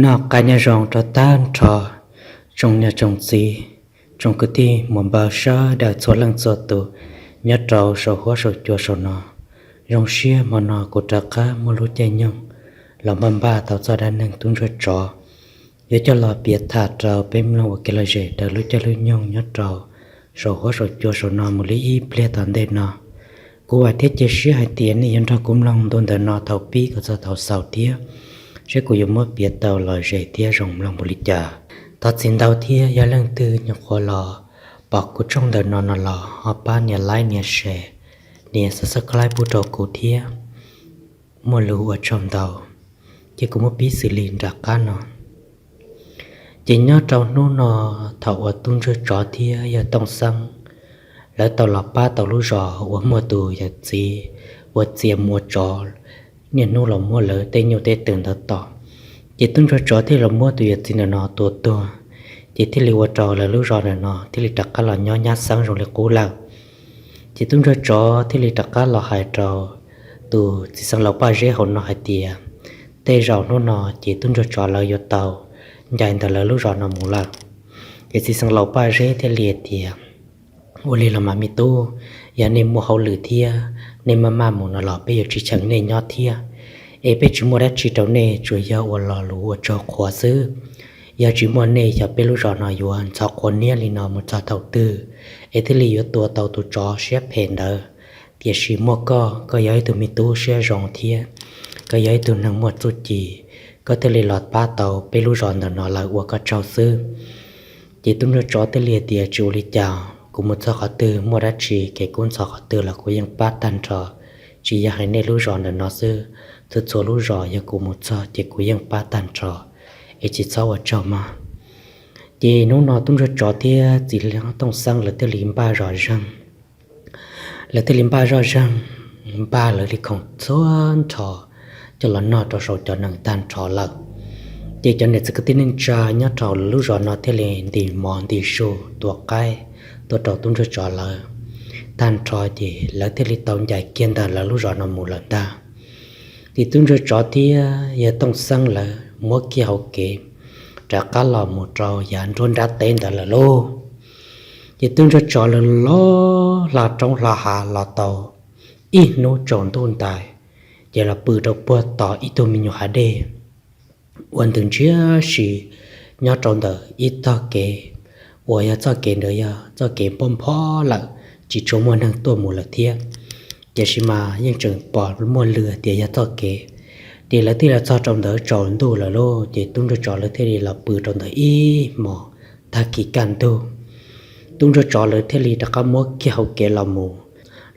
Noj qab nyob zoo rau tag nrho tsoom niam tsoom txiv, tsoom kwv tij muam npawg sawv daws txhua leej txhua tus nyob rau saum huab saum cua saum no. Zoo siab hmo no kuv rov qab muaj lub caij nyoog los npaj npaj tau txoj dab neeg tub ntsuag tsov, yuav coj los piav tham rau peb mloog ua kev lom zem rau lub caij lub nyoog nyob rau saum huab saum cua saum no mus li ib pliag tom ntej no. Kuv vam thiab cia siab hais tias nej yuav nrog kuv mloog ntu ntawm no thaum pib kom txog thaum xaus thiab, seb kuv yuav muab piav tau lom zem thiab zoo mloog npaum li cas. Thov txim ntau thiab yog leej twg nyuam qhuav los pom kuv tshooj ntawm no no los ho pab nias like nias share nias subscribe pub rau kuv thiab. Muaj lus ua tsaug ntau. Ces kuv muab pib xws li nram qab no. Ces nyob rau hnub no, thaum uas tub ntsuag tsov thiab yawg Tooj Xeeb lawv tau los pab tau lub zos uas muaj tus yawm txiv uas txia mus ua tsov niaj hnub los muab lawv tej nyuj tej twm ntawd tom. Ces tub ntsuag tsov thiaj los muab tus yawm txiv ntawm no tua tuag, ces thiaj li ua rau lawv lub zos ntawm no thiaj li rov qab los nyob nyab xeeb zoo li qub lawm. Ces tub ntsuag tsov thiaj li rov qab los hais rau tus txiv xeev laus Paj Zeb hauv no hais tias, tej zaum hnub no ces tub ntsuag tsov lawv yuav tau ncaim ntawm lawv lub zos no mus lawm. Ces txiv xeev laus Paj Zeb thiaj li tias, ua li los mas me tub, yog nej muaj hauj lwm thiab nej maj maj mus no los peb yuav tsis cheem nej nyob thiab, es peb tsis muaj dab tsi rau nej, tsuas yog ua lo lus ua tsaug qhuav xwb. Yog tsis muaj nej xyov peb lub zos no yuav ntxhov qhuav niab li no mus txog thaum twg, es thiaj li yuav tua tau tus tsov siab phem ntawd. Tiam sis muaj koj, koj yog ib tug me tub siab zoo thiab koj yog ib tug neeg muaj txuj ci, koj thiaj li los pab tau peb lub zos ntawm no lawm, ua koj tsaug xwb. Ces tub ntsuag tsov thiaj li tias, tsis ua li cas, kuv mus txog qhov twg muaj dab tsi kev kub ntxhov qhov twg los kuv yeej pab tag nrho. Tsis yog hais nej lub zos ntawm no xwb, txhua txhua lub zos yog kuv mus txog ces kuv yeej pab tag nrho, es tsis txhob ua tsaug mog. Ces hnub no tub ntsuag tsov thiab txiv Tooj Xeeb lawv thiaj li npaj zoj zeeg. Lawv thiaj li npaj zoj zeeg, npaj lawv li khoom txhua nrho coj los noj rau saum cov nees tag nrho lawm. Ces cov niam txiv kwv tij neej tsa nyob rau lub zos no thiaj li ntim mov ntim su tua qaib tuaj rau tub ntsuag tsov lawv tag nrho, ces lawv thiaj li tau ncaim kiag ntawm lawv lub zos no mus lawm ntag. Ces tub ntsuag tsov thiab yawg Tooj Xeeb lawv muab kiag hauv kev rov qab los mus rau yav nruab nrab teb ntawd lawm lauj. Ces tub ntsuag tsov lawv los hla roob hla hav los tau ib hnub tsaus ntuj ntais, ces los pw rau puag tom ib tug me nyuam hav dej uas ntws ntsiab si nyob rau ntawm ib txoj kev uas yog txoj kev ntawd yog txoj kev npoj nphob lawm, tsis tshua muaj neeg tuaj mus lawm thiab. Tiam sis mas yeej tseem pom muaj lw tias yog txoj kev. Ces lawv thiaj los txog rau ntawd tsaus ntuj lawm lauj, ces tub ntsuag tsov lawv thiaj li los pw rau ntawd ib hmos. Tag kis kaj ntug, tub ntsuag tsov lawv thiaj li rov qab muab kiag hauv kev los mus.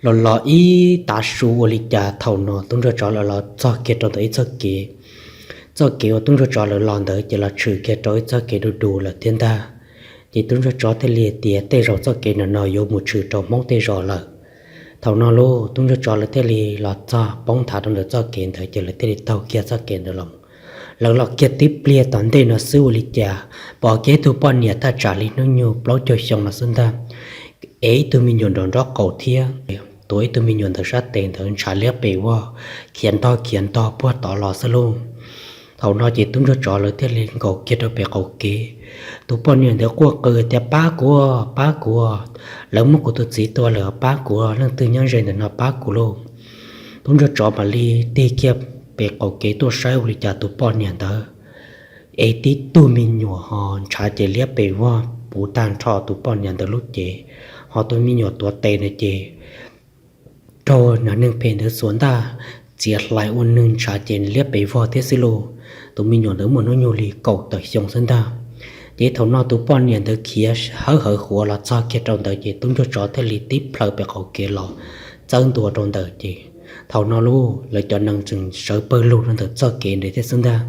Los los ib tav su ua li cas thaum no tub ntsuag tsov lawv los txog kiag rau ntawm ib txoj kev. Txoj kev uas tub ntsuag tsov lawv los ntawd ces los tshwm kiag rau ib txoj kev du du lawm thiab ntag. Ces tub ntsuag tsov thiaj li tias tej zaum txoj kev ntawm no yuav mus tshwm rau Hmoob tej zos lawm. Thaum no lauj, tub ntsuag tsov lawv thiaj li los txog poob nthav rau ntawm txoj kev ntawd, ces lawv thiaj li taug kiag txoj kev ntawd los. Lawv los kiag tib pliag tom ntej no xwb ua li cas pom kiag ib tug poj niam thaj tsam li hnub nyoog plaub caug xyoo no xwb ntag, ev ib tug me nyuam nraum nraub qaum thiab, tuav ib tug me nyuam ntawm sab tes ntawd ntshav liab pes vog khiav ntog khiav ntog puag tod los xwb lauj. Thaum no ces tub ntsuag tsov lawv thiaj li nkaum kiag rau pem qaum kev. Tus poj niam ntawd quaj qw tias, pab kuv, pab kuv, lawv muab kuv tus txiv tua lawm, pab kuv, leej twg nyob ze ntawm no pab kuv lauj. Tub ntsuag tsov mam li tig kiag pem qaum kev tuaj saib ua li cas tus poj niam ntawd ev tib tug me nyuam ho ntshav ces liab pes vog puv tag nrho tus poj niam ntawd lub cev, ho tus me nyuam tuav tes na ces raug neeg phem ntawd xuas ntaj txiav hlais ua neeg ntshav ces liab pes vog thiab xwb lauj. Tus me nyuam ntawd muaj hnub nyoog li kaum tawm xyoo xwb ntag. Ces thaum no tus poj niam ntawd khiav hawb hawv huav los txog kiag rau ntawd ces tub ntsuag tsov thiaj li tib plhaw pem qaum kev los txawb ntua rau ntawd ces thaum no lauj, lawv cov nees tseem sawv pawg lug rau ntawm txoj kev ntawd thiab xwb ntag.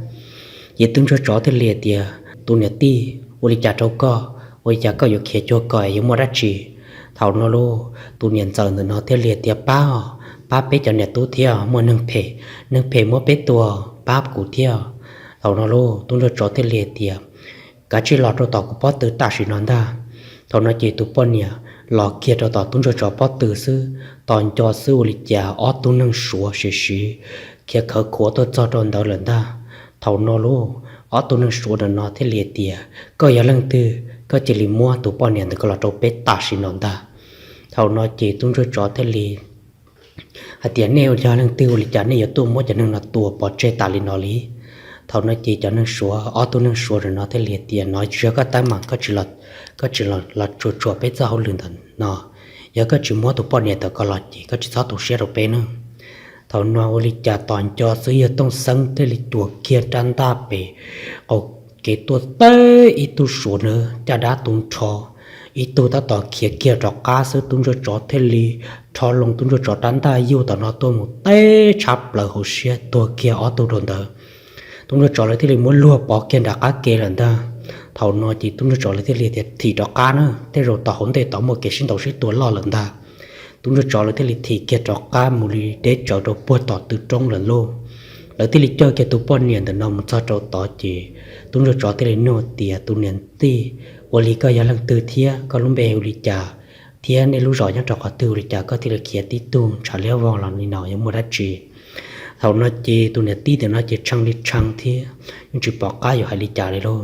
Ces tub ntsuag tsov thiaj li tias, tus niam tij, ua li cas rau koj? Ua li cas koj yuav khiav cuag ko es yuav muaj dab tsi? Thaum no lauj, tus niam ntxawm ntawm no thiaj li tias, pab, pab peb cov niam tub thiab, muaj neeg phem, neeg phem muab peb tua, pab kuv thiab. Thaum no lauj, tub ntsuag tsov thiaj li tias, kav tsij los rau tom kuv pob tw tam sim no ntag. Thaum no ces tus poj niam los kiag rau tom tub ntsuag tsov pob tw xwb, tos nco xwb ua li cas ob tug neeg suav sim siv khiav khawv khuav tuaj txog rau ntawd lawm ntag. Thaum no lauj, Ob tug neeg Suav ntawm no thiaj li tias, koj yog leej twg koj cia li muab tus poj niam ntawd ko los rau peb tam sim no ntag. Thaum no ces tub ntsuag tsov thiaj li hais tias, nej yog leej twg ua li cas nej yuav tuaj muab cov neeg no tua pov tseg tas li no li? Thaum no ces cov neeg Suav, ob tug neeg Suav ntawm no thiaj li tias, no tsis yog koj teeb meem, koj tsis los tsuas tsuas peb txoj hauj lwm ntawm no. Yog koj tsis muab tus poj niam ntawd ko los ces koj tsis txhob tu siab rau peb nawb. Thaum no ua li cas tos nco xwb yawg Tooj Xeeb thiaj li cuam kiag rab ntaj pem qaum kev tuaj teb ib tug Suav na, caj dab tu nrho, ib tug tab tom khiav kiag rov qab xwb, tub ntsuag tsov thiaj li rho loo tub ntsuag tsov rab ntaj yuj tom no tuaj mus teb tshab plaws hauv siab tuag kiag ob tug rau ntawd. Tub ntsuag tsov lawv thiaj li muab luag pov kiag nram qab ke lawm ntag. Thaum no ces tub ntsuag tsov lawv thiaj li tias, thim rov qab na, tej zaum tom hauv ntej tod muaj kev sib ntaus sib tua loj lawm ntag. Tub ntsuag tsov lawv thiaj li thim kiag rov qab mus li deb tsawv rau puag tom tw roob lawm lauj. Lawv thiaj li coj kiag tus poj niam ntawm no mus txog rau tod ces tub ntsuag tsov thiaj li nug tias, tus niam tij, ua li koj yog leej twg thiab koj lub npe hu li cas, thiab nej lub zos nyob rau qhov twg ua li cas koj thiaj li khiav tib tug ntshav liab vog los li no yog muaj dab tsi? Thaum no ces tus niam tij ntawm no ces tshee li tshee thiab yeej tsis pom qab yuav hais li cas li lauj.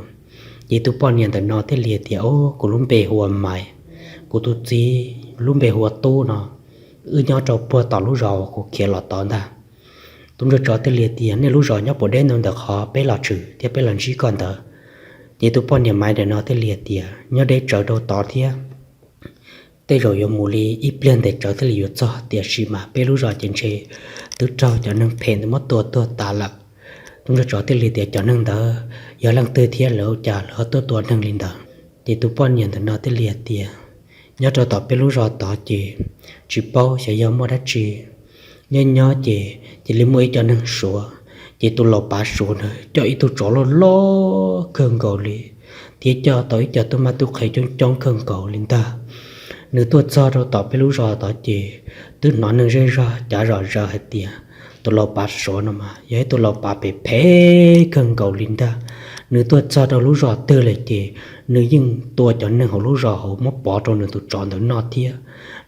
Ces tus poj niam ntawm no thiaj li tias, o, kuv lub npe hu ua Maiv, kuv tus txiv lub npe hu ua Tub no, wb nyob rau puag tom lub zos uas kuv khiav los tod ntag. Tub ntsuag tsov thiaj li tias, nej lub zos nyob puas deb ntawm qhov peb los tshwm thiab peb los ntsib koj ntawd? Ces tus poj niam Maiv ntawm no thiaj li tias, nyob deb tsawv rau tod thiab, tej zaum yuav mus li ib pliag ntev tsawv thiaj li yuav txog, tiam sis mas peb lub zos ces ntshe twb raug cov neeg phem ntawd muab tua tuag tas lawm. Tub ntsuag tsov thiaj li tias, cov neeg ntawd yog leej twg thiab lawv ua cas lawv tuaj tua neeg li ntawd? Ces tus poj niam ntawm no thiaj li tias, nyob rau tom peb lub zos tod ces tsis paub xyov yog muaj dab tsi. Nyob nyob ces cia li muaj ib co neeg Suav, ces tus laus pav Suav ntawd coj ib tug tsov loj loj kawg nkaus li, thiab coj tau ib co tub mab tub qhe coob coob kawg nkaus li ntag. Nws tuaj txog rau tom peb lub zos tod ces twb hnov neeg zej zog cav zom zaws hais tias tus laus pav Suav no mas yog ib tug laus pav phem phem kawg nkaus li ntag. Nws tuaj txog rau lub zos twg lawm ces nws yeej tua cov neeg hauv lub zos hauv muab pov rau nws tus tsov ntawd noj thiab.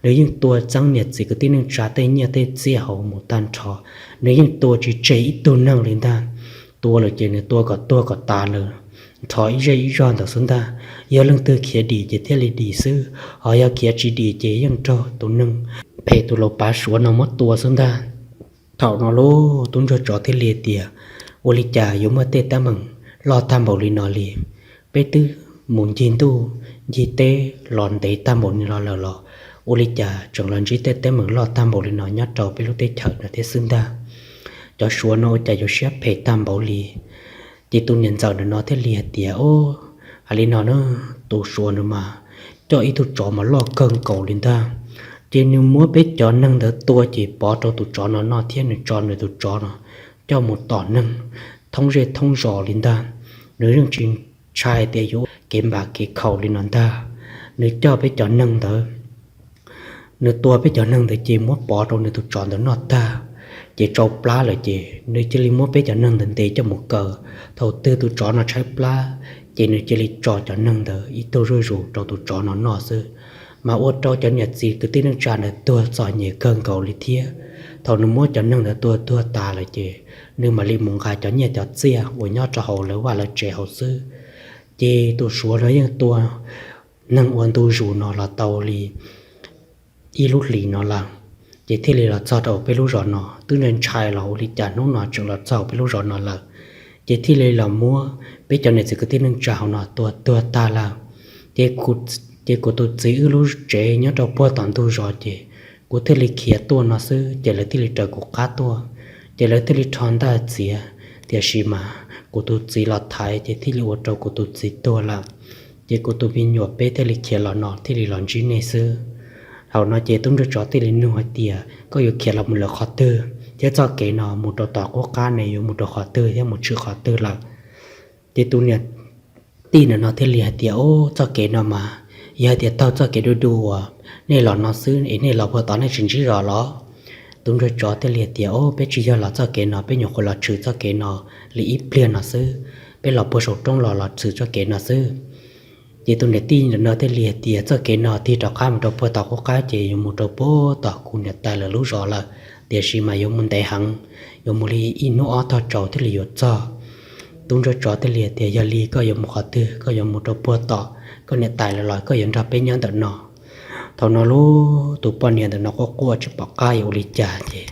Nws yeej tua txeeb niam txiv kwv tij neej tsa tej nyiaj tej txiaj hauv mus tag nrho. Nws yeej tua tsis tseg ib tug neeg li ntag. Tua lawm ces nws tua kom tuag kom tas lawm, nrho ib zej ib zog ntawd xwb ntag. Yog leej twg khiav dim ces thiaj li dim xwb, ho yog khiav tsis dim ces yeej raug tus neeg phem tus laus pav Suav no muab tua xwb ntag. Thaum no lub tub ntsuag tsov thiaj li tias, ua li cas yuav muaj tej teeb meem loj tag npaum li no li? Peb twb mus ncig ntuj ncig teb los ntev tag npaum li no lawm los ua li cas tseem los ntsib tej teeb meem loj tag npaum li no nyob rau peb lub teb chaws no thiab xwb ntag? Cov Suav no ua cas yuav siab phem tag npaum li? Ces tus niam ntxawm ntawm no thiaj li hais tias, o, hais li no na, tus Suav no mas coj ib tug tsov mas loj kawg nkaus li ntag. Ces nws muab peb cov neeg ntawd tua ces pov rau tus tsov no noj thiab nws tso nws tus tsov no coj mus tom neeg thoob zej thoob zos li ntag. Nws yeej tsis ntshai tias yuav kev npam kev khaum li no ntag. Nws coj peb cov neeg ntawd, nws tua peb cov neeg ntawd ces muab pov rau nws tus tsov ntawd noj tag, ces tsau plab lawm ces nws cia li muab peb cov neeg ntawd ntes coj mus kaw. Thaum twg tus tsov no tshaib plab, ces nws cia li tso cov neeg ntawd ib tug zuj zus rau tus tsov no noj xwb. Mas ua rau cov niam txiv kwv tij neej tsa ntawd tuag txom nyem kawg nkaus li thiab. Thaum nws muab cov neeg ntawd tua tuag tas lawm ces nws mam li mus nqa cov nyiaj cov txiaj uas nyob rau hauv lawv vaj lawv tsev hauv xwb. Ces tus Suav no yeej tua neeg ua ntu zus no los tau li ib lub hlis no lawm, ces thiaj li los txog rau peb lub zos no. Twb ntshai los ua li cas hnub no tseem los txog peb lub zos no lawm, ces thiaj li los muab peb cov niam txiv kwv tij neej tsa hauv no tua tuag tag lawm. Ces kuv tus txiv wb lub tsev nyob rau puag tom ntug zos ces kuv thiaj li khiav tuaj no xwb, ces lawv thiaj li raws kuv qab tuaj, ces lawv thiaj li rho ntaj txiav, tiam sis mas kuv tus txiv los thaiv ces thiaj li ua rau kuv tus txiv tuag lawm. Ces kuv tus me nyuam peb thiaj li khiav los no thiaj li los ntsib nej xwb. Thaum no ces tub ntsuag tsov thiaj li nug hais tias, koj yuav khiav los mus lawm qhov twg thiab txoj kev no mus rau tom qub qab ne yuav mus rau qhov twg thiab mus tshwm qhov twg lawm? Ces tus niam tij ntawm no thiaj li hais tias, o, txoj kev no mas yog hais tias taug txoj kev du du uas nej los no xwb es nej los puag tod nej tsis ntsib zos los? Tub ntsuag tsov thiaj li hais tias, o, peb tsis yog los txoj kev no, peb nyuam qhuav los tshwm txoj kev no li ib pliag no xwb, peb los puag saum roob los los tshwm txoj kev no xwb. Ces tus niam tij ntawm no thiaj li hais tias, txoj kev no tig rov qab mus rau puag tom qub qab ces yuav mus rau puag tom kuv niam tais lawv lub zos lawm, tiam sis mas yuav mus ntev heev, yuav mus li ib hnub ob tog tsaus thiaj li yuav txog. Tub ntsuag tsov thiaj li tias, Yog li koj yuav mus qhov twg? Koj yuav mus rau puag tom koj niam tais lawv los koj yuav nrog peb nyob ntawm no? Thaum no lub tus poj niam ntawm no quaj quaj tsis pom qab yuav ua li cas ces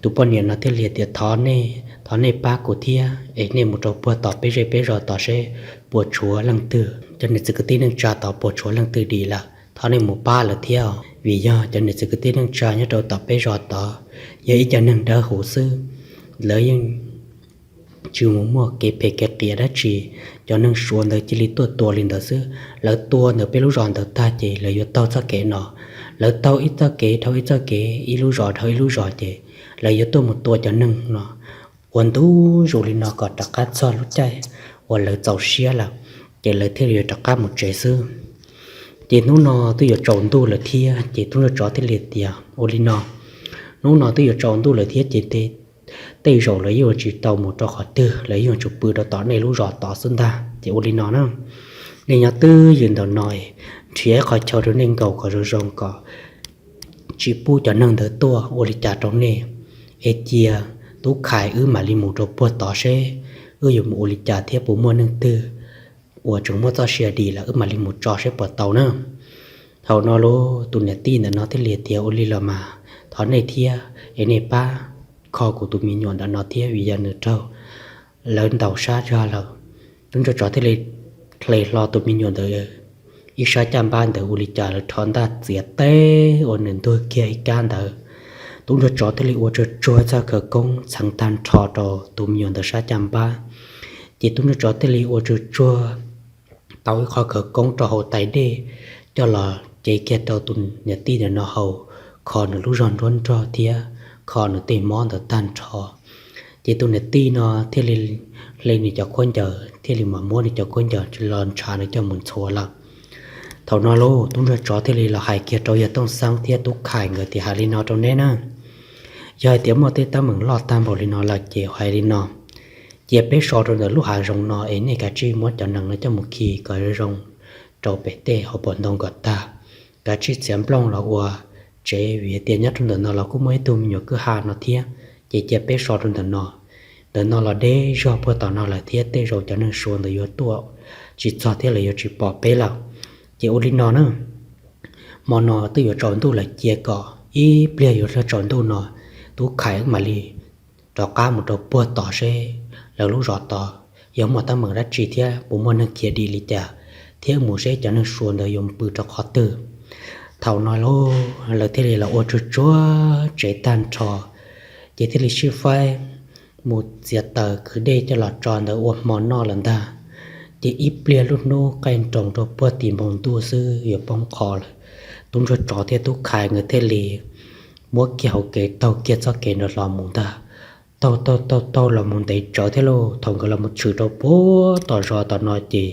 tus poj niam no thiaj li tias, Thov nej, thov nej pab kuv thiab es nej mus rau puag tom peb zej peb zos tod seb puas tshuav leej twg, cov niam txiv kwv tij neej tsa tod puas tshuav leej twg dim lawm, thov nej mus pab lawv thiab. Vim yog cov niam txiv kwv tij neej tsa nyob rau tom peb zos tod yog ib co neeg dawb huv xwb, lawv yeej tsis mus muaj kev phem kev qias dab tsi. Cov neeg Suav ntawd cia li tuaj tua li ntawd xwb. Lawv tua ntawm peb lub zos ntawd tag ces lawv yuav taug txoj kev no, lawv taug ib txoj kev dhau ib txoj kev, ib lub zos dhau ib lub zos ces lawv yuav tuaj mus tua cov neeg no ua ntu zus li no kom rov qab txog lub caij uas lawv txaus siab lawm ces lawv thiaj li yuav rov qab mus tsev xwb. Ces hnub no twb yuav tsaus ntuj lawm thiab ces tub ntsuag tsov thiaj li tias, Ua li no, hnub no twb yuav tsaus ntuj lawm thiab ces tej zaum lawv yeej yuav tsis tau mus rau qhov twg, lawv yeej yuav tsum pw rau tom nej lub zos tod xwb ntag. Ces ua li no na, nej nyob twj ywm ntawm no, nrhiav ib qhov chaw rau nej nkaum kom zoo zoo kom tsis pub cov neeg ntawd tuaj ua li cas rau nej. Es cia Tub Khais wb mam li mus rau puag tod seb wb yuav mus ua li cas thiab puas muaj neeg twg uas tseem muaj txoj sia dim lawm wb mam li mus tso seb puas tau na. Thaum no lub tus niam tij ntawm no thiaj li tias, Ua li los mas, thov nej thiab es nej pab kho kuv tus me nyuam ntawm no thiab vim yog nws raug lawv ntaus sab zog lawm. Tub ntsuag tsov thiaj li hle hlo tus me nyuam ntawd ib sab caj npab ntawd ua li cas lawv rho ntaj txiav teb ua nws ntuag kiag ib kab ntawd. Tub ntsuag tsov thiaj li ua tsuag tsuag txoj khawv koob txheev tag nrho rau tus me nyuam ntawd sab caj npab. Ces tub ntsuag tsov thiaj li ua tsuag tsuag tau ib qho khawv koob rau hauv tais dej coj los cev kiag rau tus niam tij ntawm no haus, kho nws lub zog nruab nrog thiab kho nws tej mob ntawd tag nrho. Ces tus niam tij no thiaj li hle nws cov khaub ncaws thiaj li mam muab nws cov khaub ncaws los ntshav nws coj mus ntxhua lawm. Thaum no lub tub ntsuag tsov thiaj li los hais kiag rau yawg Tooj Xeeb thiab Tub Khais nkawd tias, Hais li no rau neb na, yog hais tias muaj tej teeb meem loj tag npaum li no lawm ces hais li no, cia peb so rau ntawm lub hav zoov no es nej kav tsij muab cov nees no coj mus khi kom zoo zoo rau pem tej hauv paus ntoo kom tag, kav tsij txiav nplooj los ua tsev vim tias nyob rau ntawm no los kuj muaj ib tug me nyuam kwj ha no thiab. Ces cia peb so rau ntawm no, ntawm no los deb zog puag tom no lawm thiab tej zaum cov neeg Suav ntawd yuav tuaj tsis txog thiab lawv yuav tsis pom peb lawm. Ces ua li no na, hmo no twb yuav tsaus ntuj lawm cia kom ib pliag yuav luag tsaus ntuj no Tub Khais wb mam li rov qab mus rau puag tod seb lawv lub zos tod yog muaj teeb meem dab tsi thiab puas muaj neeg khiav dim li cas thiab mus seb cov neeg Suav ntawd yuav mus pw rau qhov twg. Thaum no lawv thiaj li los ua tsuag tsuag tsev tag nrho, ces thiaj li sib faib mus txiav taws kwv dej coj los tso ntawd ua hmo noj lawm ntag. Ces ib pliag lub hnub qaij nroos rau puag tim npoo ntuj xwb yuav poob qho lawm, tub ntsuag tsov thiab Tub Khais nkawd thiaj li muab kiag hauv kev taug kiag txoj kev ntawd los mus ntag. Taug taug taug taug los mus ntev tsawv thiab lauj, thaum nkawd los mus tshwm rau puag tom zos tom no ces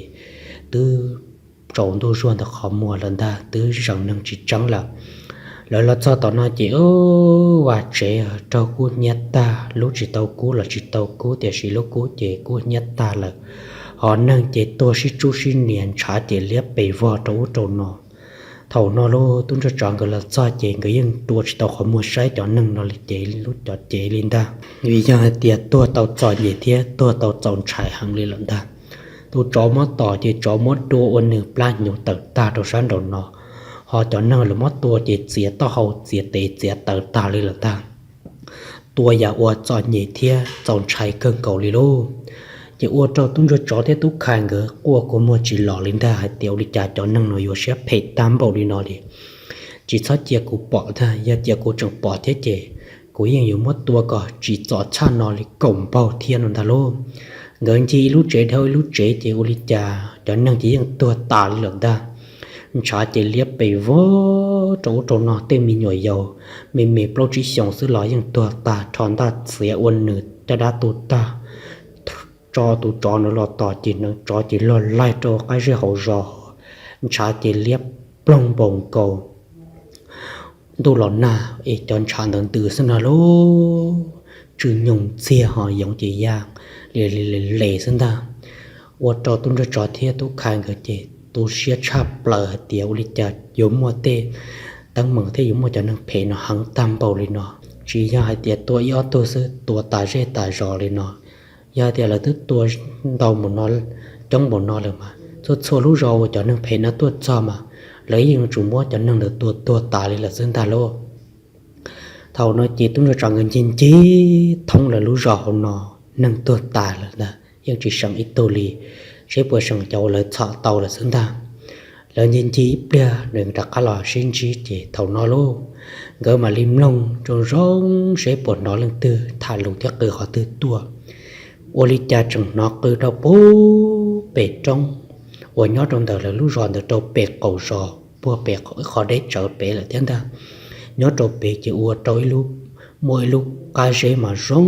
twb tsaus ntuj zuag ntawm qhov muag lawm ntag, twb zeem neeg tsis tseeb lawm. Lawv los txog tom no ces vaj tsev raug kub hnyiab tag, lub tsis tau kub los tsis tau kub tiam sis lub kub ces kub hnyiab tag lawm. Ho neeg ces tuag sib tsub sib nias, ntshav ces liab pes vog rau ub rau no. Thaum no lub tub ntsuag tsov nkawd los txog ces nkawd yeej rua tsis tau qhov muag saib cov neeg no li ces lub cov cev li ntag, vim yog hais tias tuag tau txom nyem thiab tuag tau txaus ntshai heev li lawm ntag. Tus tsov muab tom ces tsov muab dua ua nws plab hnyuv tawm tag rau sab nraum no, ho cov neeg lawv muab tua ces txiav taub hau txiav tes txiav taws tag li lawm ntag. Tua yam ua txom nyem thiab txaus ntshai kawg nkaus li lauj. Ces ua rau tub ntsuag tsov thiab Tub Khais nkawd quaj kua muag tsis los li ntag, hais tias ua li cas cov neeg no yuav siab phem tag npaum li no li. Tsis txhob cia kuv pom ntag, yog cia kuv tseem pom thiab ces kuv yeej yuav muab tua kom tsis txom tshaj no li kaum npaug thiab no ntag lauj. Nkawd ncig ib lub tsev dhau ib lub tsev ces ua li cas cov neeg ces yeej tuag tas li lawm ntag. Ntshav ces liab pes vog rau ub rau no, tej me nyuam yaus me me plaub tsib xyoos xwb los yeej tuag tag, rho ntaj txiav ua nws caj dab tu tag, tso tus tsov ntawd los tom ces hneev tsov ces log laig rau qab zej hauv zos, ntshav ces liab ploog npaum nkaus ntuj los nag es cov ntshav ntawd ntws xwb ntag lauj. Tsw nyoog txiag ho yoov ces ya li li li xwb ntag. Ua rau tub ntsuag tsov thiab Tub Khais nkawd ces tu siab tshaj plaws hais tias ua li cas yuav muaj tej teeb meem thiab yuav muaj cov neeg phem no heev tag npaum li no. Tsis yog hais tias tua ib ob tug xwb, tua tas zej tas zos li no, Yog tias lawv twb tua ntau npaum no, coob npaum no lawm mas txhua txhua lub zos uas cov neeg phem no tuaj txog mas lawv yeej yuav tsum muab cov neeg ntawd tua tuag tas li lawm xwb ntag lauj. Thaum no ces tub ntsuag tsov nkawd ncig ncig thoob lawv lub zos hauv no, neeg tuag tas lawm ntag, yeej tsis seem ib tug li, seb puas seem cov uas lawv txhom tau lawm xwb ntag. Lawv ncig ncig ib pliag nws rov qab los sib ntsib ces thaum no lauj, nkawd mam li mloog zoo zoo seb puas hnov leej twg tham lus thiab qw qhov twg tuaj. Ua li cas tseem hnov qw rau pem roob uas nyob rau ntawm lawv lub zos ntawd rau pem qaum zos puag pem qhov deb tsawv pem lawm thiab ntag. Nyob rau pem ces ua rau ib lub, muaj ib lub qab zeb mas zoo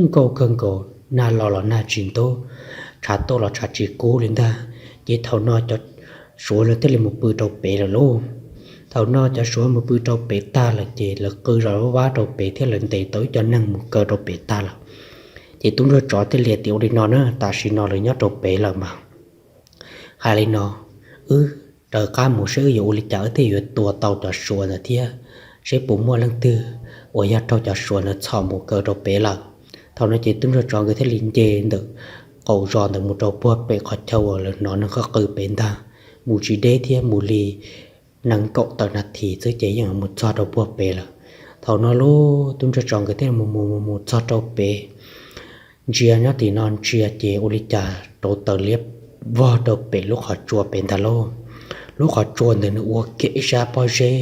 nkauj kawg nkaus, nag los los nag tsis ntub, tshav tuaj los tshav tsis kub li ntag. Ces thaum no cov Suav lawv thiaj li mus pw rau pem lawm lauj. Thaum no cov Suav mus pw rau pem tag lawm ces lawv qw zom vab rau pem thiab lawv ntes tau ib co neeg mus kaw rau pem tag lawm. Ces tub ntsuag tsov thiaj li tias ua li no na, tam sim no lawv nyob rau pem lawm mas hais li no, wb raws qab mus seb wb yuav ua li cas wb thiaj yuav tua tau cov Suav ntawd thiab seb puas muaj leej twg uas yog raug cov Suav ntawd txhom mus kaw rau pem lawm. Thaum no ces tub ntsuag tsov nkawd thiaj li nce ntawm qaum zos ntawd mus rau puag pem qhov chaw uas lawv hnov neeg qw pem ntag, mus tsis deb thiab, mus li nees nkaum tawm nas this xwb ces yeej mus txog rau puag pem lawm. Thaum no lauj, tub ntsuag tsov nkawd thiaj mus mus mus mus txog rau pem, ntsia nyob tim no ntsia ces ua li cas rauv taws liab vog rau pem lub qhov tsua pem ntag lauj. Lub qhov tsua ntawd nws ua kiag ib sab pob zeb,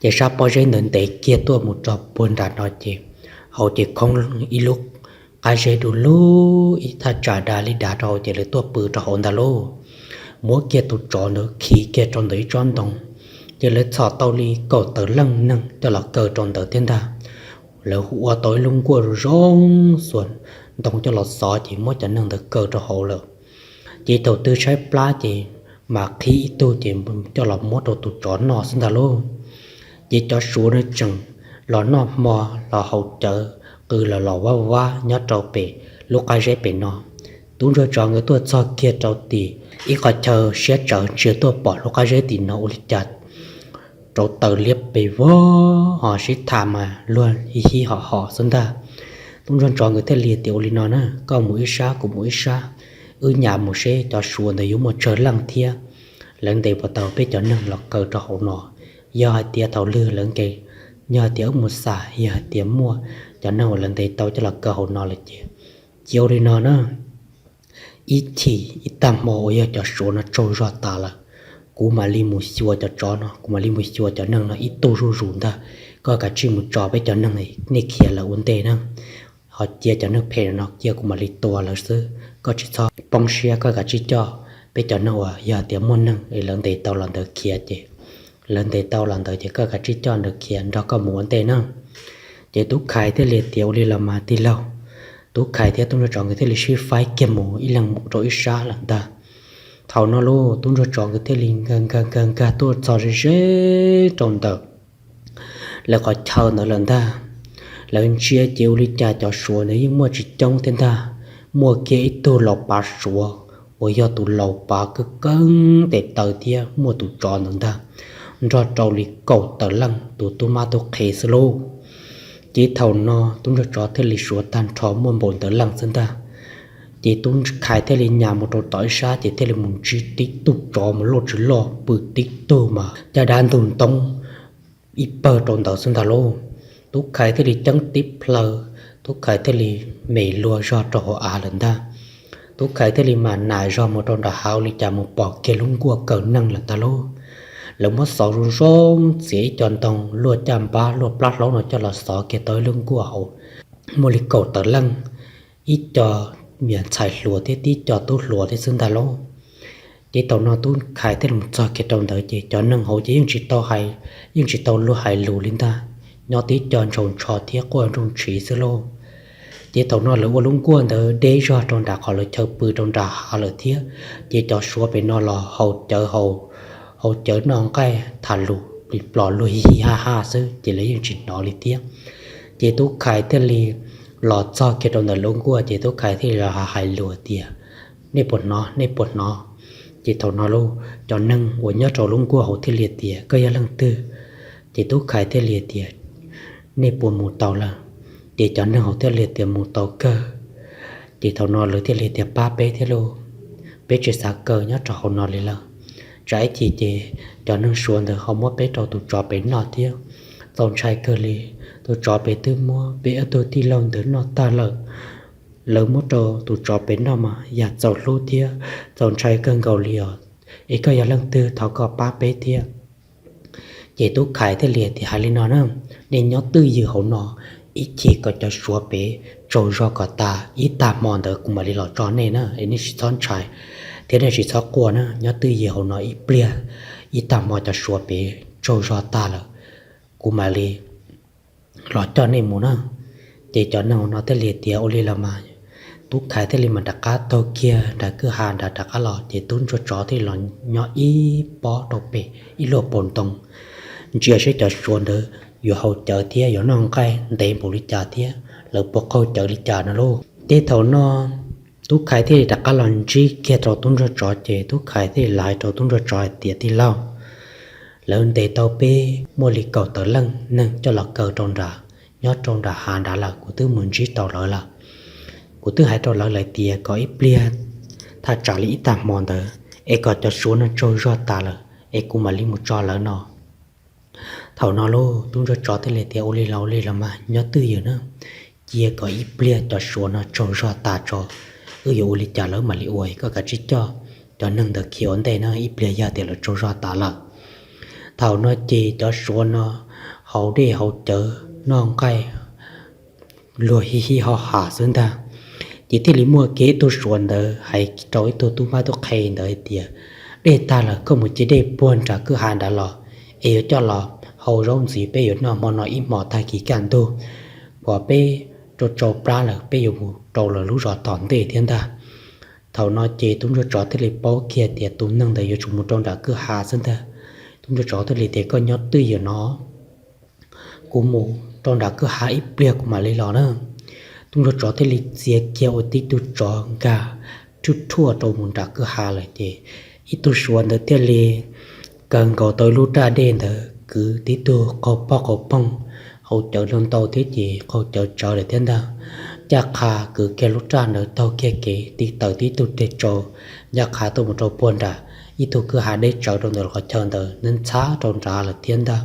ces sab pob zeb ntawd ntev kiag tuaj mus rau puag nram no ces hauv ces khoob ib lub qab zeb du lug ib thaj tsam dav li dav rau hauv ces lawv tuaj pw rau hauv ntag lauj. Muab kiag tus tsov ntawd khi kiag rau ntawm ib tsob ntoo, ces lawv txhom tau li kaum tawm leej neeg coj los kaw rau ntawd thiab ntag. Lawv hu ua tau ib lub nkuaj zoo zoo xuas ntoo coj los xov ces muab cov neeg ntawd kaw rau hauv lawm. Ces thaum twg tshaib plab ces mam qhib ib tug ces coj los muab rau tus tsov noj xwb ntag lauj. Ces cov Suav no tseem los noj hmo los haus cawv qw los los vab vab nyob rau pem lub qab zeb pem no. Tub ntsuag tsov nkawd tuaj txog kiag rau tim ib qhov chaw siab tsawv ntsia tuaj pom lub qab zeb tim no ua li cas rauv taws liab pes vog ho sib tham mas luag hib hib hom hom xwb ntag. Tub ntsuag tsov nkawd thiaj li tias ua li no na, koj mus ib sab kuv mus ib sab, wb nyas mus seb cov Suav ntawd yuav muaj tsawg leej thiab lawv ntes puas tau peb cov neeg los kaw rau hauv no. Yog hais tias thaum lwg lawv ntes, yog hais tias wb mus xam yog hais tias muaj cov neeg uas lawv ntes tau coj los kaw hauv no lawm ces cia ua li no na, ib chim ib tag hmo uas yog cov Suav no tsaug zog tas lawm, kuv mam li mus xyuas cov tsov no, kuv mam li mus xyuas cov neeg no ib tug zuj zus ntag. Koj kav tsij mus tso peb cov neeg nej khiav lawm ua ntej na, ho cia cov neeg phem no cia kuv mam li tua lawv xwb. Koj tsis txhob poob siab, koj kav tsij coj peb cov neeg uas yog tias muaj neeg es lawv ntes tau los ntawd khiav ces, lawv ntes tau los ntawd ces koj kav tsij coj ntawd khiav nrog koj mus ua ntej na. Ces tub Khais thiaj li tias ua li los mas tij laug. Tub Khais thiab tub ntsuag tsov nkawd thiaj li sib faib kiag mus ib leeg mus rau ib sab lawm ntag. Thaum no lauj, tub ntsuag tsov nkawd thiaj li nkag nkag nkag nkag tuaj txog ze ze rau ntawm lawv qhov chaw ntawd lawm ntag. Lawv ntsia ces ua li cas cov Suav ntawd yeej muaj tsis coob thiab ntag. Muaj kiag ib tug laus pav Suav uas yog tus laus pav kawg keeb tes taw thiab muaj tus tsov ntawd ntag, nrog rau li kaum tawm leej tus tub mab tub qhe xwb lauj. Ces thaum no tub ntsuag tsov thiaj li suav tag nrho muaj npaum ntawd leej xwb ntag. Ces tub Khais thiaj li nyas mus rau tom ib sab ces thiaj li mus ntsib tib tug tsov mas loj tsis loj, pw tib tug mas caj dab ntug ntoob ib pawg rau ntawd xwb ntag lauj. Tub Khais thiaj li ceeb tib plhaw, tub Khais thiaj li me luag zog rau hauv av lawm ntag. Tub Khais thiaj li mam nam zog mus rau nram hav ua li cas mus pom kiag lub nkuaj kaw neeg lawm ntag lauj. Lawv muab xov zoo zoo txiav ib co ntoo luaj caj npab luaj plab hlaub no coj los xov kiag tau ib lub nkuaj hauv, muaj li kaum tawm leej, ib co me ntxhais hluas thiab tib co tub hluas thiab xwb ntag lauj. Ces thaum no tub Khais thiaj li mus txog kiag rau ntawd ces cov neeg hauv ces yeej tsis tau hais, yeej tsis tau luag hais lus li ntag, nyob tib co ntshaus ntsho thiab quaj nroo ntshiv xwb lauj. Ces thaum no lawv ua lub nkuaj ntawd deb zog rau nram qhov lawv chaw pw rau nram hav lawm thiab, ces cov suav pem no los haus cawv, haus cawv noj nqaij tham lus plis plos luag hi hi ha ha xwb ces lawv yeej tsis hnov li thiab. Ces tub Khais thiaj li los txog kiag rau ntawm lub nkuaj ces tub Khais thiaj li los hais lus tias, nej puas hnov, nej puas hnov? Ces thaum no lauj, cov neeg uas nyob rau lub nkuaj hauv thiaj li tias, koj yog leej twg? Ces tub Khais thiaj li tias, nej puas mus tau lawm? Ces cov neeg hauv thiaj li tias, mus tau kawg. Ces thaum no lawv thiaj li tias pab peb thiab lauj, peb tsis xav kaw nyob rau hauv no li lawm. Tsam ib chim ces cov neeg Suav ntawd ho muab peb rau tus tsov pem noj thiab. Txaus ntshai kawg li, tus tsov pem twb muab peb ob tug tij laug ntawd noj tag lawm, lawv muab rau tus tsov pem noj mas yam txaus hlub thiab txaus ntshai kawg nkaus li os. Es koj yog leej twg thov koj pab peb thiab. Ces Tub Khais thiaj li tias hais li no na, nej nyob twj ywm hauv no, ib chim kom cov Suav pem tsaug zog kom tas, ib tag hmo ntawd kuv mam li los tso nej na, es nej tsis txhob ntshai thiab nej tsis txhob quaj na, nyob twj ywm hauv no ib pliag, ib tag hmo cov Suav pem tsaug zog tas lawm, kuv mam li los coj nej mus na. Ces cov neeg hauv no thiaj li tias ua li los mas, Tub Khais thiaj li mam rov qab taug kiag nram kwj ha nrad rov qab los, ces tub ntsuag tsov thiaj li los nyob ib pob rau pem ib luag paus ntoo, ntsia seb cov Suav ntawd yuav haus cawv thiab yuav noj nqaij ntev npaum li cas thiab lawv puas qaug cawv li cas no lauj. Ces thaum no Tub Khais thiaj li rov qab los ntsib kiag rau tub ntsuag tsov, ces Tub Khais thiaj li hais rau tub ntsuag tsov hais tias tij laug, lawv ntes tau peb muaj li kaum tawm leej neeg coj los kaw rau nrad, nyob rau nram hav nrad lawm, kuv twb mus ntsib tau lawv lawm. Kuv twb hais rau lawv lawm tias kom ib pliag thaj tsam li ib tag hmo ntawd es kom cov Suav no tsaug zog tas lawm es kuv mam li mus tso lawv no. Thaum no lauj, tub ntsuag tsov thiaj li tias ua li los ua li los mas nyob twj ywm na, cia kom ib pliag cov Suav no tsaug zog tas tso, wb yuav ua li cas lawv mam li ua, koj kav tsij coj cov neeg ntawd khiav ua ntej na, ib pliag yog tias lawv tsaug zog tas lawm. Thaum no ces cov Suav no haus dej haus cawv noj nqaij luag hij hij ho ha xwb ntag. Ces thiaj li muaj kiag ib tug Suav ntawd hais rau ib tug tub mab tub qhe ntawd hais tias, dej tag lawm, koj mus cia dej puag nram kwj ha nrad los, es yuav coj los hau zaub ntxiv peb yuav noj hmo no ib hmos tag kis kaj ntug, kom peb rau tsau plab lawm peb yuav mus rau lawv lub zos tom ntej thiab ntag. Thaum no ces tub ntsuag tsov thiaj li paub kiag tias tus neeg ntawd yuav tsum mus rau nram kwj ha xwb ntag. Tub ntsuag tsov thiaj li tias koj nyob twj ywm no, kuv mus rau nram kwj ha ib pliag kuv mam li los na. Tub ntsuag tsov thiaj li txiav kiag ua tib tug tsov nkag rhuaj rhuaj rau mus nram kwj ha lawm ces ib tug Suav ntawd thiaj li kawg nkaus tau ib lub raj dej ntawd kwv tib tug qaug poj qaug poog, haus cawv ntau thiab ces qaug cawv tsawv lawm thiab ntag. Ncaj qha kwv kiag lub raj ntawd taug kiag kev tiv tawm tib tug tes tsau, ncaj qha tuaj mus rau puag nram ib tug kwj ha deb tsawv rau ntawm qhov chaw ntawd nws ntxhab rau nrad lawm thiab ntag.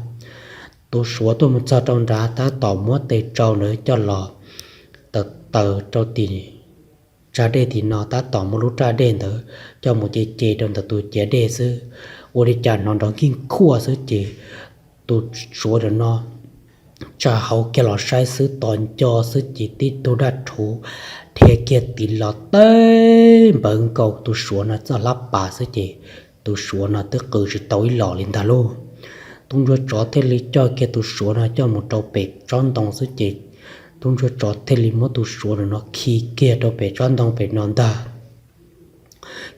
Tus Suav tuaj mus txog rau nrad tab tom muab tes tsau ntawd coj los taws taws rau tim tsag dej tim no, tab tom muab lub raj dej ntawd coj mus ce ce rau ntawm tus ciav dej xwb. Ua li cas hnov nrov nkij khuaj xwb ces tus Suav ntawm no tsa hauv kiag los saib xwb, tos nco xwb ces tib tug dab rhuv dhia kiag tiv los teb npawv nkaus tus Suav no txoj hlab pas xwb ces tus Suav no twb qw tsis tau ib los li ntag lauj. Tub ntsuag tsov thiaj li coj kiag tus Suav no coj mus rau pem tsob ntoo xwb ces tub ntsuag tsov thiaj li muab tus Suav no khi kiag rau pem tsob ntoo pem no ntag.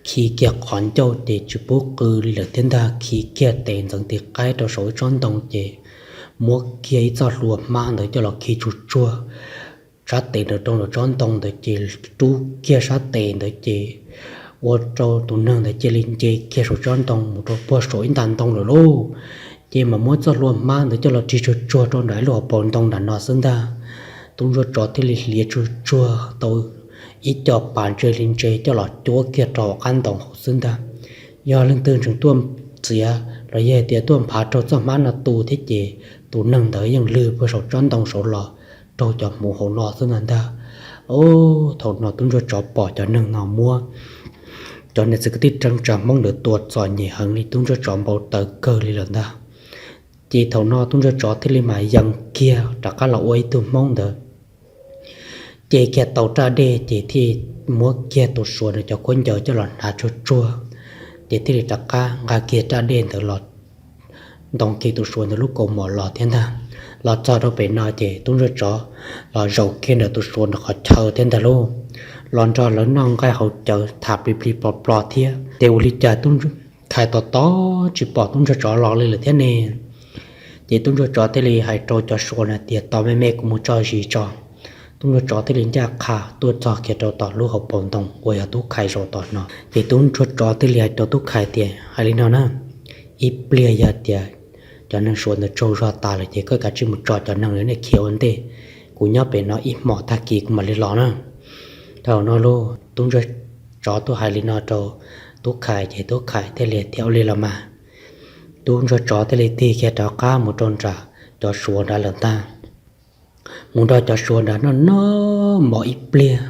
Khi kiag qhov ncauj ces tsis pub qw li lawm thiab ntag. Khi kiag tes ntxeev tes qaib rau saum ib tsob ntoo ces muab kiag ib txoj hlua hmab ntawd coj los khi tsuag tsuag sab tes ntawd rau ntawm tsob ntoo ntawd ces rub kiag sab tes ntawd ces ua rau tus neeg ntawd cia li nce kiag saum tsob ntoo mus rau puag saum ib nta ntoo lawm lauj. Ces mas muab txoj hlua hmab ntawd coj los rig tsuag tsuag rau nram ib lub hauv paus ntoo nram no xwb ntag. Tub ntsuag tsov thiaj li hliav tsuag tsuag tau ib co pas ntse li ntse coj los cuab kiag rau hauv qab ntoo hauv xwb ntag. Yog leej twg tseem tuaj txiav los yog tias tuaj nphav raug txoj hmab no tu thiab ces tus neeg ntawd yeej lwg puag saum tsob ntoo saud los raug cov hmuv hauv no xwb ntag ntag. Thaum no tub ntsuag tsov pom cov neeg no muab cov niam txiv kwv tij neej tsa Hmoob ntawd tua txom nyem heev li, tub ntsuag tsov npau taws kawg li lawm ntag. Ces thaum no tub ntsuag tsov thiaj li mam yees kiag rov qab los ua ib tug Hmoob ntawd, ce kiag tau raj dej ces thiaj muab kiag tus Suav no cov khaub ncaws coj los hnav tsuag tsuag, ces thiaj li rov qab nqa kiag raj dej ntawd los ntoo kiag tus Suav ntawd lub kaus mom los thiab ntag. Los txog rau pem no ces tub ntsuag tsov los zaum kiag ntawm tus Suav ntawd qhov chaw thiab ntag lauj. Los nrog lawv noj nqaij haus cawv tham plig plig plo plo thiab. Ces ua li cas tub Khais tos tos tsis pom tub ntsuag tsov los li lawm thiab ne. Ces tub ntsuag tsov thiaj li hais rau cov Suav no tias tos me me kuv mus tso zis tso. Tub ntsuag tsov thiaj li ncaj qha tuaj txog kiag rau tom lub hauv paus ntoo uas yog tub Khais zaum tom no. Ces tub ntsuag tsov thiaj li hais rau tub Khais tias hais li no na, ib pliag yog tias cov neeg Suav ntawd tsaug zog tas lawm ces koj kav tsij mus tso cov neeg uas nej khiav ua ntej, kuv nyob pem no ib hmos tag kis kuv mam li los na. Thaum no lauj, tub ntsuag tsov tuaj hais li no rau tub khais ces tub khais thiaj li tias, ua li los mas. Tub ntsuag tsov thiaj li tig kiag rov qab mus rau nram cov suav nrad lawm ntag. Mus nrog cov suav nrad noj noj mov ib pliag,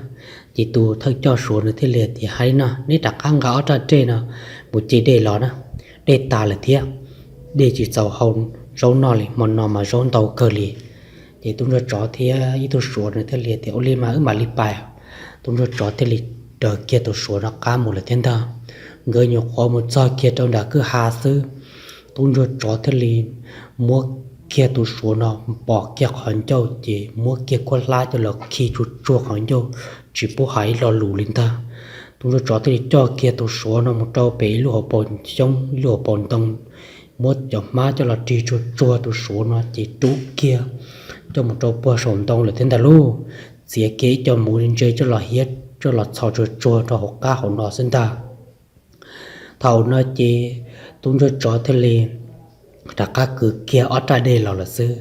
ces tus thawj coj suav nws thiaj li tias, hais li no, neb rov qab nqa ob raj dej no mus ce dej los na, dej tas lawm thiab, dej tsis txaus hau zaub noj li, hmo no mas zaub ntau kawg li. Ces tub ntsuag tsov thiab ib tug suav nws thiaj li tias, ua li mas wb mam li pais. Tub ntsuag tsov thiaj li raws kiag tus suav no qab mus lawm thiab ntag. Nkawd nyuam qhuav mus txog kiag rau nram kwj ha xwb, tub ntsuag tsov thiaj li muab kiag tus suav no pom kiag qhov ncauj ces muab kiag kuab hlab coj los khi tsuag tsuag qhov ncauj, tsis pub hais ib lo lus li ntag. Tub ntsuag tsov thiaj li coj kiag tus suav no mus rau pem ib lub hauv paus xyoob ib lub hauv paus ntoo, muab cov hmab coj los rig tsuag tsuag tus suav no ces rub kiag coj mus rau puag saum ntoo lawm thiab ntag lauj. Txiav kiag ib co muv ntse coj los hiab coj los txhos tsuag tsuag rau hauv qab hauv no xwb ntag. Thaum no ces tub ntsuag tsov thiaj li rov qab kwv kiag ob raj dej los lawm xwb.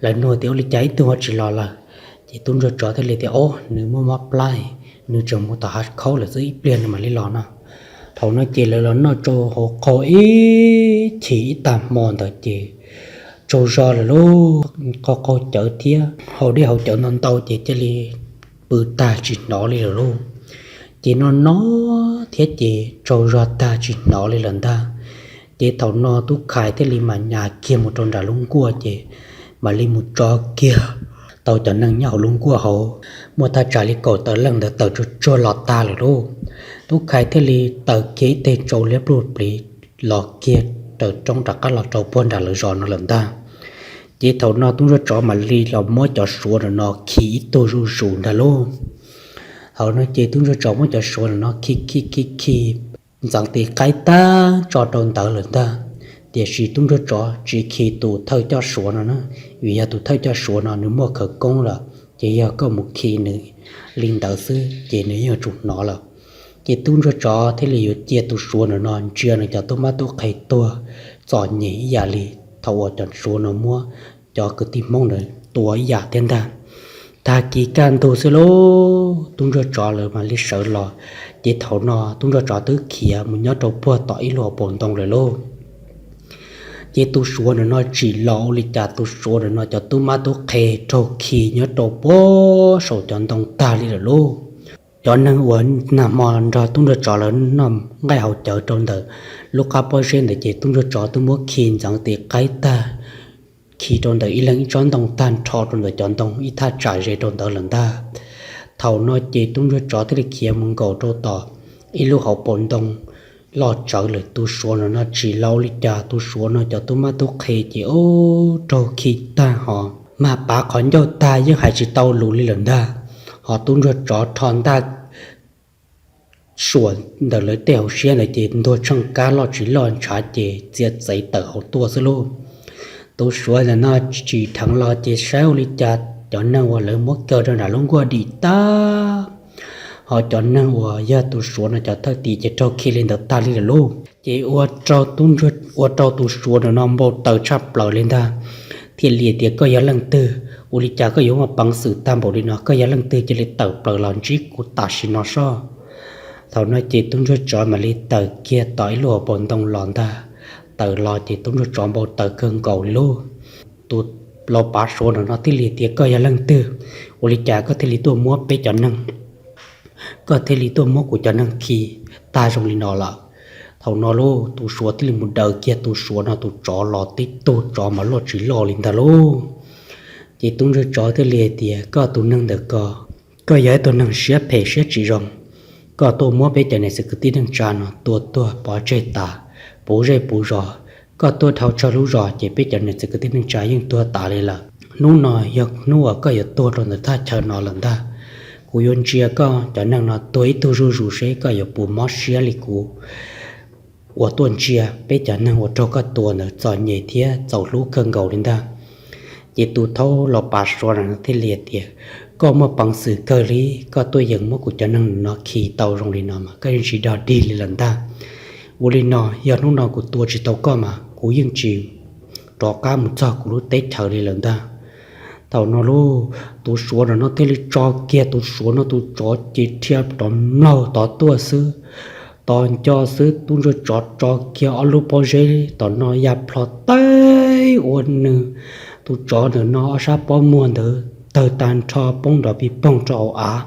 Lawv nug tias, ua li cas ib tug ho tsis los lawm? Ces tub ntsuag tsov thiaj li tias, o, nws muaj mob plab, nws tseem mus tom hav khaub lawm xwb, ib pliag nws mam li los no. Thaum no ces lawv los noj rau hauv qaug ib chim ib tag hmo ntawd ces tsaug zog lawm lauj, qaug qaug cawv thiab haus dej haus cawv ntau ntau ces cia li pw tag tsis hnov li lawm lauj. Ces no no thiab ces tsaug zog tag tsis hnov li lawm ntag. Ces thaum no tub khais thiaj li mam nyas kiag mus rau nram lub nkuaj ces mam li mus tso kiag tau cov neeg nyob hauv lub nkuaj hauv, muaj thaj tsam li kaum tawm leej ntawd tawm tsuag tsuag los tag lawm lauj. Tub khais thiaj li taws kiag ib teg tsau liab pluj pliv los kiag raws roob rov qab los rau puag nram lawv zos no lawm ntag. Ces thaum no tub ntsuag tsov mam li los muab cov suav no no khi ib tug zuj zus ntag lauj. Thaum no ces tub ntsuag tsov muab cov suav no no khi khi khi khi ntxeev tis qaib tag tso rau ntawd lawm ntag. Tiam sis tub ntsuag tsov tsis khi tus thawj coj suav no na, vim yog tus thawj coj suav no nws muaj khawv koob lawm, ces yog koj mus khi nws li ntawd xwb ces nws yeej yuav tsum hnov lawm. Ces tub ntsuag tsov thiaj li yuav cia tus suav no no ntsia nws cov tub mab tub qhe tuag txom nyem ib yam li thaum uas cov suav no muab cov kwv tij Hmoob ntawd tua ib yam thiab ntag. Tag kis kaj ntug xwb lauj, tub ntsuag tsov lawv mam li sawv los. Ces thaum no tub ntsuag tsov twb khiav mus nyob rau puag tom ib lub hauv paus ntoo lawm lauj. Ces tus suav no no tsim los ua li cas tus suav no no cov tub mab tub qhe raug khi nyob rau puag saum cov ntoo tag li lawm lauj. Cov neeg uas nag hmo nrog tub ntsuag tsov lawv noj nqaij haus cawv rau ntawm lub qab pob zeb ntawd ces tub ntsuag tsov twb muab khi ntxeev tis qaib tag, khi rau ntawm ib leeg ib tsob ntoo tag nrho rau ntawm cov ntoo ib thaj tsam ze rau ntawd lawm ntag. Thaum no ces tub ntsuag tsov thiaj li khiav mus nkaum rau tom ib lub hauv paus ntoo loj tsawv lawm. Tus suav no no tsim los ua li cas tus suav no cov tub mab tub qhe ces ub raug khi tag ho mag pav qhov ncauj tag yeej hais tsis tau lus li lawm ntag. Ho tub ntsuag tsov rho ntaj suam ntawm lawv tej hauv siab ntawd ces ntuag tsheej kab loj tsis loj ntshav ces txia txev tawm hauv tuaj xwb lauj. Tus suav ntawm no tsim dheev los ces saib ua li cas cov neeg uas lawv muab kaw rau nram lub nkuaj dim tag, ho cov neeg uas yog tus suav no cov thawj tim ces raug khi li ntawd tag li lawm lauj. Ces ua rau tus suav ntawm no npau taws tshaj plaws li ntag, thiaj li tias koj yog leej twg, ua li cas koj yuav muaj peev xwm tag npaum li no, koj yog leej twg cia li tawm plaws los ntsib kuv tam sim no soj. Thaum no ces tub ntsuag tsov mam li tawm kiag tom ib lub hauv paus ntoo los ntag. Tawm los ces tub ntsuag tsov npau taws kawg nkaus li lauj. Tus laus pav suav ntawm no thiaj li tias koj yog leej twg, ua li cas koj thiaj li tuaj muab peb cov neeg, koj thiaj li tuaj muab kuv cov neeg khi tag zoo li no lawm. Thaum no lauj tus suav thiaj li mus daws kiag tus suav no tus tsov los tib tug tsov mas loj tsis loj li ntag lauj. Ces tub ntsuag tsov thiaj li hais tias koj tus neeg ntawm ko, koj yog ib tug neeg siab phem siab tsis zoo, koj tuaj muab peb cov niam txiv kwv tij neej tsa no tua tuag pov tseg tas, puv zej puv zos. Koj tuaj dhau tsawg lub zos ces peb cov niam txiv kwv tij neej tsa yeej tuag tas li lawm. Hnub no yog hnub uas koj yuav tuag rau ntawm thaj chaw no lawm ntag. Kuv yuav ntsia koj cov neeg no tuag ib tug zuj zus seb koj yuav puas mob siab li kuv uas tuaj ntsia peb cov neeg uas raug koj tua ntawd txom nyem thiab txaus hlub kawg nkaus li ntag. Ces tus thaub laus pav suav no thiaj li tias koj muaj peev xwm kawg li, koj tuaj yeem muab kuv cov neeg no khi tau zoo li no mas koj yeej tsis dog dig li lawm ntag. Ua li no yog hnub no kuv tua tsis tau koj mas kuv yeej tsis rov qab mus txog kuv lub teb chaws li lawm ntag. Thaum no lauj, tus suav ntawm no thiaj li tso kiag tus suav no, tus tsov ces rhia rov mlaug tod tuaj xwb. Tos nco xwb tub ntsuag tsov tso kiag ob lub pob zeb tom no ya plho teb ua nws tus tsov ntawm no ob sab pob muag ntawd tawg tag nrho poob nrov pig poog rau hauv av.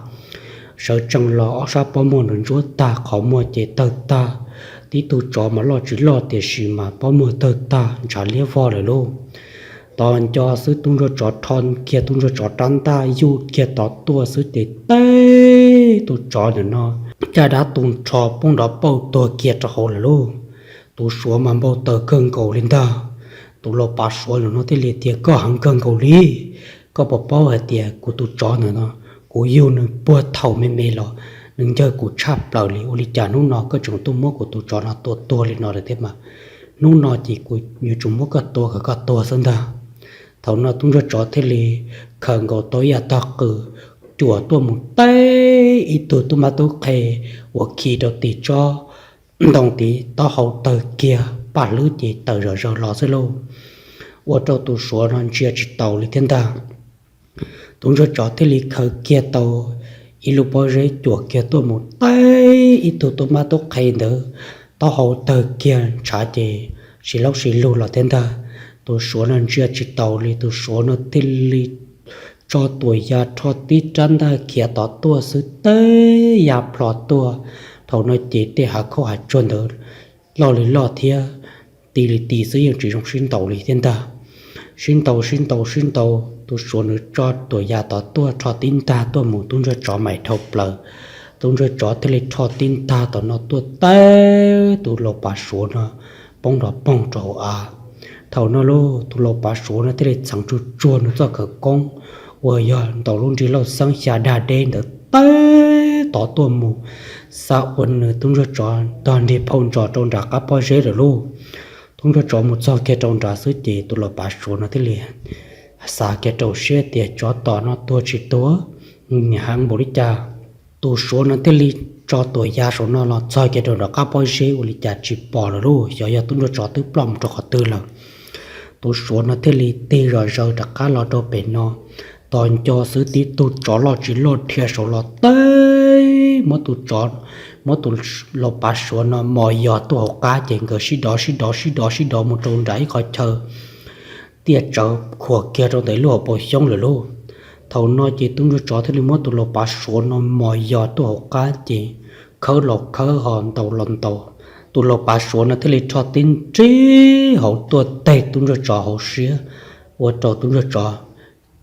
Sawv tsees los ob sab pob muag ntawd ntsuab tag, qhov muag ces tawg tag. Tib tug tsov mas loj tsis loj tiam sis mas pob muag tawg tag ntshav liab vog lawm lauj. Tos nco xwb tub ntsuag tsov rho kiag tub ntsuag tsov rab ntaj yuj kiag tod tuaj xwb ces teb tus tsov ntawm no caj dab tu nrho poob nrov pauj tuag kiag rau hauv lawm lauj. Tus suav mas npau taws kawg nkaus li ntag. Tus laus pav suav ntawm no thiaj li tias, koj heev kawg nkaus li, koj puas paub hais tias kuv tus tsov ntawm no, kuv yug nws puag thaum me me los nws ncawg kuv tshaj plaws li, ua li cas hnub no koj tseem tuaj muab kuv tus tsov no tua tuag li no lawm thiab mas? Hnub no ces kuv yuav tsum muab koj tua kom koj tuag xwb ntag. Thaum no tub ntsuag tsov thiaj li khaws nkaus tau ib yam tog qws cuam tuaj mus teb ib tug tub mab tub qhe uas khi rau tim tsob ntoo tid, taub hau tawg kiag paj hlwb ces tawm zom zaws los xwb lauj. Ua rau tus suav no ntsia tsis taus li thiab ntag. Tus ntsuag tsov thiaj li khaws kiag tau ib lub pob zeb cuam kiag tuaj mus teb ib tug tub mab tub qhe ntawd, taub hau tawg kiag ntshav ces si laub si lug los thiab ntag. Tus suav no ntsia tsis taus li, tus suav no thiaj li tso tuam ya rho tib rab ntaj khiav tod tuaj xwb teb ya plho tuaj. Thaum no ces tej hav khaub hav tsuag ntawd loj li loj thiab, ti li ti xwb yeej tsis zoo sib ntaus li thiab ntag. Sib ntaus sib ntaus sib ntaus, tus suav nws tso tuam ya tod tuaj rho tib ntag tuaj mus tub ntsuag tsov mais dhau plaws. Tub ntsuag tsov thiaj li rho tib ntag tom no tuaj teb tus laus pav suav no poob nrov poog rau hauv av. Thaum no lauj, tus laus pav suav no thiaj li txheev tsuag tsuag nws txoj khawv koob uas yog ntaus lub nrig lauj xeeb xya dag deb ntawd teb tod tuaj mus, xa ua nws tub ntsuag tsov tog nrig phauj ntsos rau nram qab pob zeb lawm lauj. Tub ntsuag tsov mus txog kiag rau nrad xwb ces tus laus pav suav no thiaj li xav kiag rau siab tias tsov tom no tuag tsis tuag, niam heev npaum li cas. Tus suav no thiaj li tso tuam ya saum no los txog kiag rau nram qab pob zeb ua li cas tsis pom lawm lauj, xyov yog tub ntsuag tsov twb ploj mus rau qhov twg lawm. Tus suav no thiaj li tig zom zaws rov qab los rau pem no. Tos nco xwb tib tug tsov loj tsis loj dhia saud los teb muab tus tsov, muab tus laus pav suav no mos yos tuaj hauv qab ces nkawd sib dov sib dov sib dov sib dov mus rau nram ib qhov chaw tiaj tsawv khuam kiag rau ntawm lub hauv paus xyoob lawm lauj. Thaum no ces tub ntsuag tsov thiaj li muab tus laus pav suav no mos yos tuaj hauv qab ces khawb los khawb ho ntaus los ntaus. Tus laus pav suav no thiaj li rho tib nrig hauv tuaj teg tub ntsuag tsov hauv siab, ua rau tub ntsuag tsov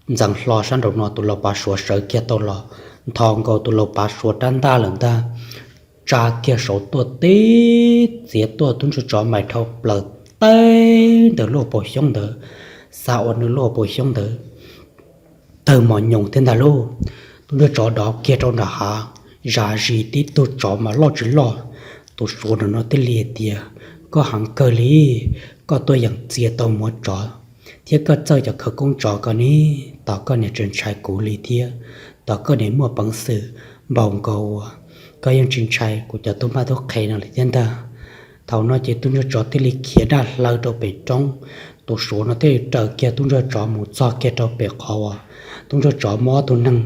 ntxeev hlo sab nraum no. Tus laus pav suav sawv kiag tau los nthos nkaus tus laus pav suav rab ntaj lawm ntag, tsa kiag saud tuaj tib txiav tuaj tub ntsuag tsov mais dhau plaws teb ntawm lub hauv paus xyoob ntawd, xa ua nws lub hauv paus xyoob ntawd tawg mos nyoos thiab ntag lauj. Tub ntsuag tsov dov kiag rau nram hav, zam zis tib tug tsov mas loj tsis loj. Tus suav no thiaj li hais tias, koj heev kawg li, koj tuaj yeem txiav tau muav tsov thiab koj txawj cov khawv koob tsov ko ne, tos koj niam tseem ntshai kuv li thiab, tos koj niam muaj peev xwm npaum nkaus uas koj yeej tsis ntshai kuv cov tub mab tub qhe no li thiab ntag. Thaum no ces tub ntsuag tsov thiaj li khiav daj hlaw rau pem roob. Tus suav no thiaj li raws kiag tub ntsuag tsov mus txog kiag rau pem qhov uas tub ntsuag tsov muab ob tug neeg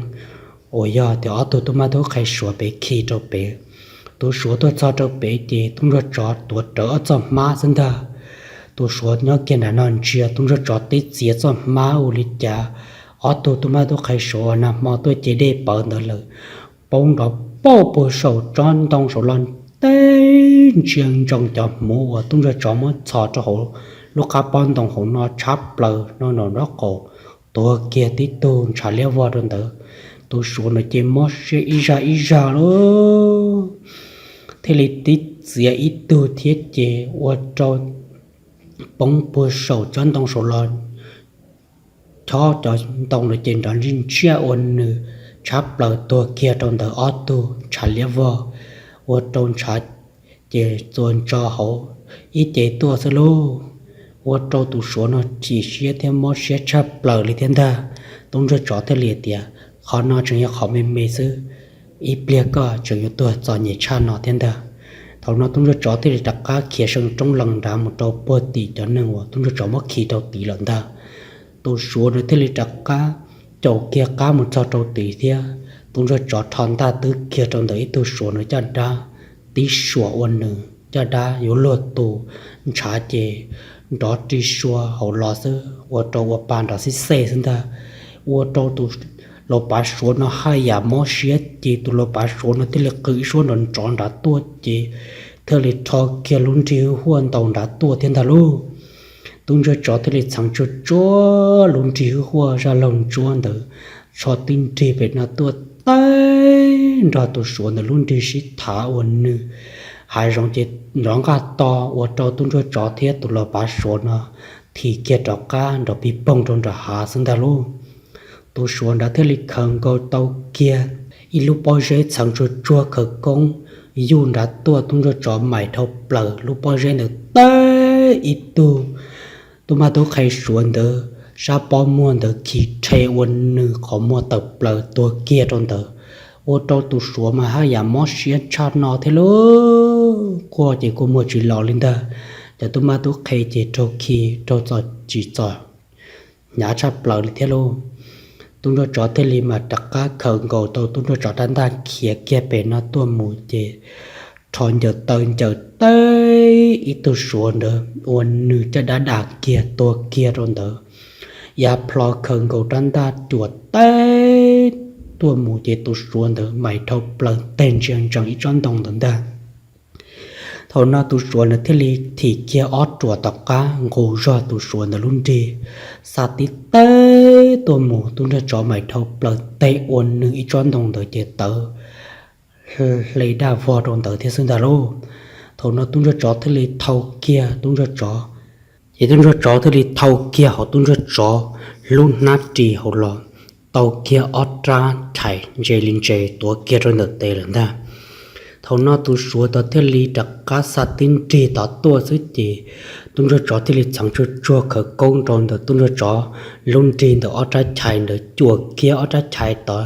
uas yog tias ob tug tub mab tub qhe suav pem khi rau pem. Tus suav tuaj txog rau pem ces tub ntsuag tsov tuav rawv ob txoj hmab xwb ntag. Tus suav nyob kiag nram no ntsia tub ntsuag tsov tib txiav txoj hmab ua li cas ob tug tub mab tub qhe suav uas nag hmo tuaj ce dej pawv ntawd lawm poob nrov pauj puag saum tsob ntoo saud los teb ntsia ntsoov cov hmuv uas tub ntsuag tsov muab txhos rau hauv lub qab pob ntoo hauv no tshab plaws no nram nraub qaum, tuag kiag tib tug ntshav liab vog rau ntawd. Tus suav no ces mob siab ib zaj ib zaj lauj, thiaj li tib txiav ib tug thiab ces ua rau poob puag saum tsob ntoo saud los chob cov ntoo no ces nrov ntsij ntsiaj ua nws tshab plaws tuag kiag rau ntawd ob tug ntshav liab vog, ua rau ntshav ces txuas ntso hauv ib ce tuaj xwb lauj. Ua rau tus suav no chim siab thiab mob siab tshaj plaws li thiab ntag. Tub ntsuag tsov thiaj li tias, qhov no tseem yog qhov me me xwb, ib pliag koj tseem yuav tuag txom nyem tshaj no thiab ntag. Thaum no tub ntsuag tsov thiaj li rov qab khiav seev roob lees nrad mus rau puag tim cov neeg uas tub ntsuag tsov muab khi rau tid lawm ntag. Tus suav no thiaj li rov qab caum kiag qab mus txog rau tid thiab. Tub ntsuag tsov rho ntaj twb kiag rau ntawm ib tug suav no caj dab, tib suam ua nws caj dab yuav luag tu, ntshav ces nrov ri sua hauv los xwb, ua rau ua pa nrov xib xej xwb ntag. Ua rau tus laus pav suav no haj yam mob siab ces tus laus pav suav no thiaj li qw ib suab nrov nrov nrad tuaj ces thiaj li rho kiag lub nrig hwj huaj ntaus nrad tuaj thiab ntag lauj. Tub ntsuag tsov thiaj li txheev tsuag tsuag lub nrig hwj huaj zaj laug ntsuab ntawd, tsho tib nrig pem no tuaj teb nrog tus suav ntawd lub nrig sib thav ua nws hav zoov ces nrov nqaj to, ua rau tub ntsuag tsov thiab tus laus pav suav no thim kiag rov qab nrov pig poog rau nram hav xwb ntag lauj. Tus suav nrad thiaj li khaws nkaus tau kiag ib lub pob zeb txheev tsuag tsuag khawv koob yuj nrad tuaj, tub ntsuag tsov mais dhau plaws lub pob zeb ntawd teb ib tug tub mab tub qhe suav ntawd sab pob muag ntawd khi rhe ua nws qhov muag tawm plaws tuag kiag rau ntawd. Ua rau tus suav mas haj yam mob siab tshaj no thiab lauj, quaj ces kua muag tsis los li ntag. Cov tub mab tub qhe ces raug khi raug txom tsis txom hnyav tshaj plaws li thiab lauj. Tub ntsuag tsov thiaj li mas rov qab khaws nkaus tau tub ntsuag tsov rab ntaj khiav kiag pem no tuaj mus ces rho ncaws taw ncaws teb ib tug suav ntawd ua nws caj dab dam kiag tuag kiag rau ntawd. Ya plho khaws nkaus rab ntaj cuam teb tuaj mus ces tus suav ntawd mais dhau plaws teg ntsia ntsees ib tsob ntoo ntawd ntag. Thaum no tus suav ntawd thiaj li thim kiag ob ruam tom qab nqus zog tus suav ntawd lub nrig, xa tib teb tuaj mus, tub ntsuag tsov mais dhau plaws teg ua nws ib tsob ntoo ntawd ces tawv hle daj vog rau ntawd thiab xwb ntag lauj. Thaum no tub ntsuag tsov thiaj li thau kiag tub ntsuag tsov, ces tub ntsuag tsov thiaj li thau kiag hauv tub ntsuag tsov lub hnab ris hauv los, tau kiag ob rab chais ntse li ntse tuav kiag rau ntawm tes lawm ntag. Thaum no tus suav tod thiaj li rov qab xa tib nrig tod tuaj xwb ces tub ntsuag tsov thiaj li txheev tsuag tsuag khawv koob rau ntawm tub ntsuag tsov lub nrig ntawm ob rab chais ntawd cuam kiag ob rab chais tod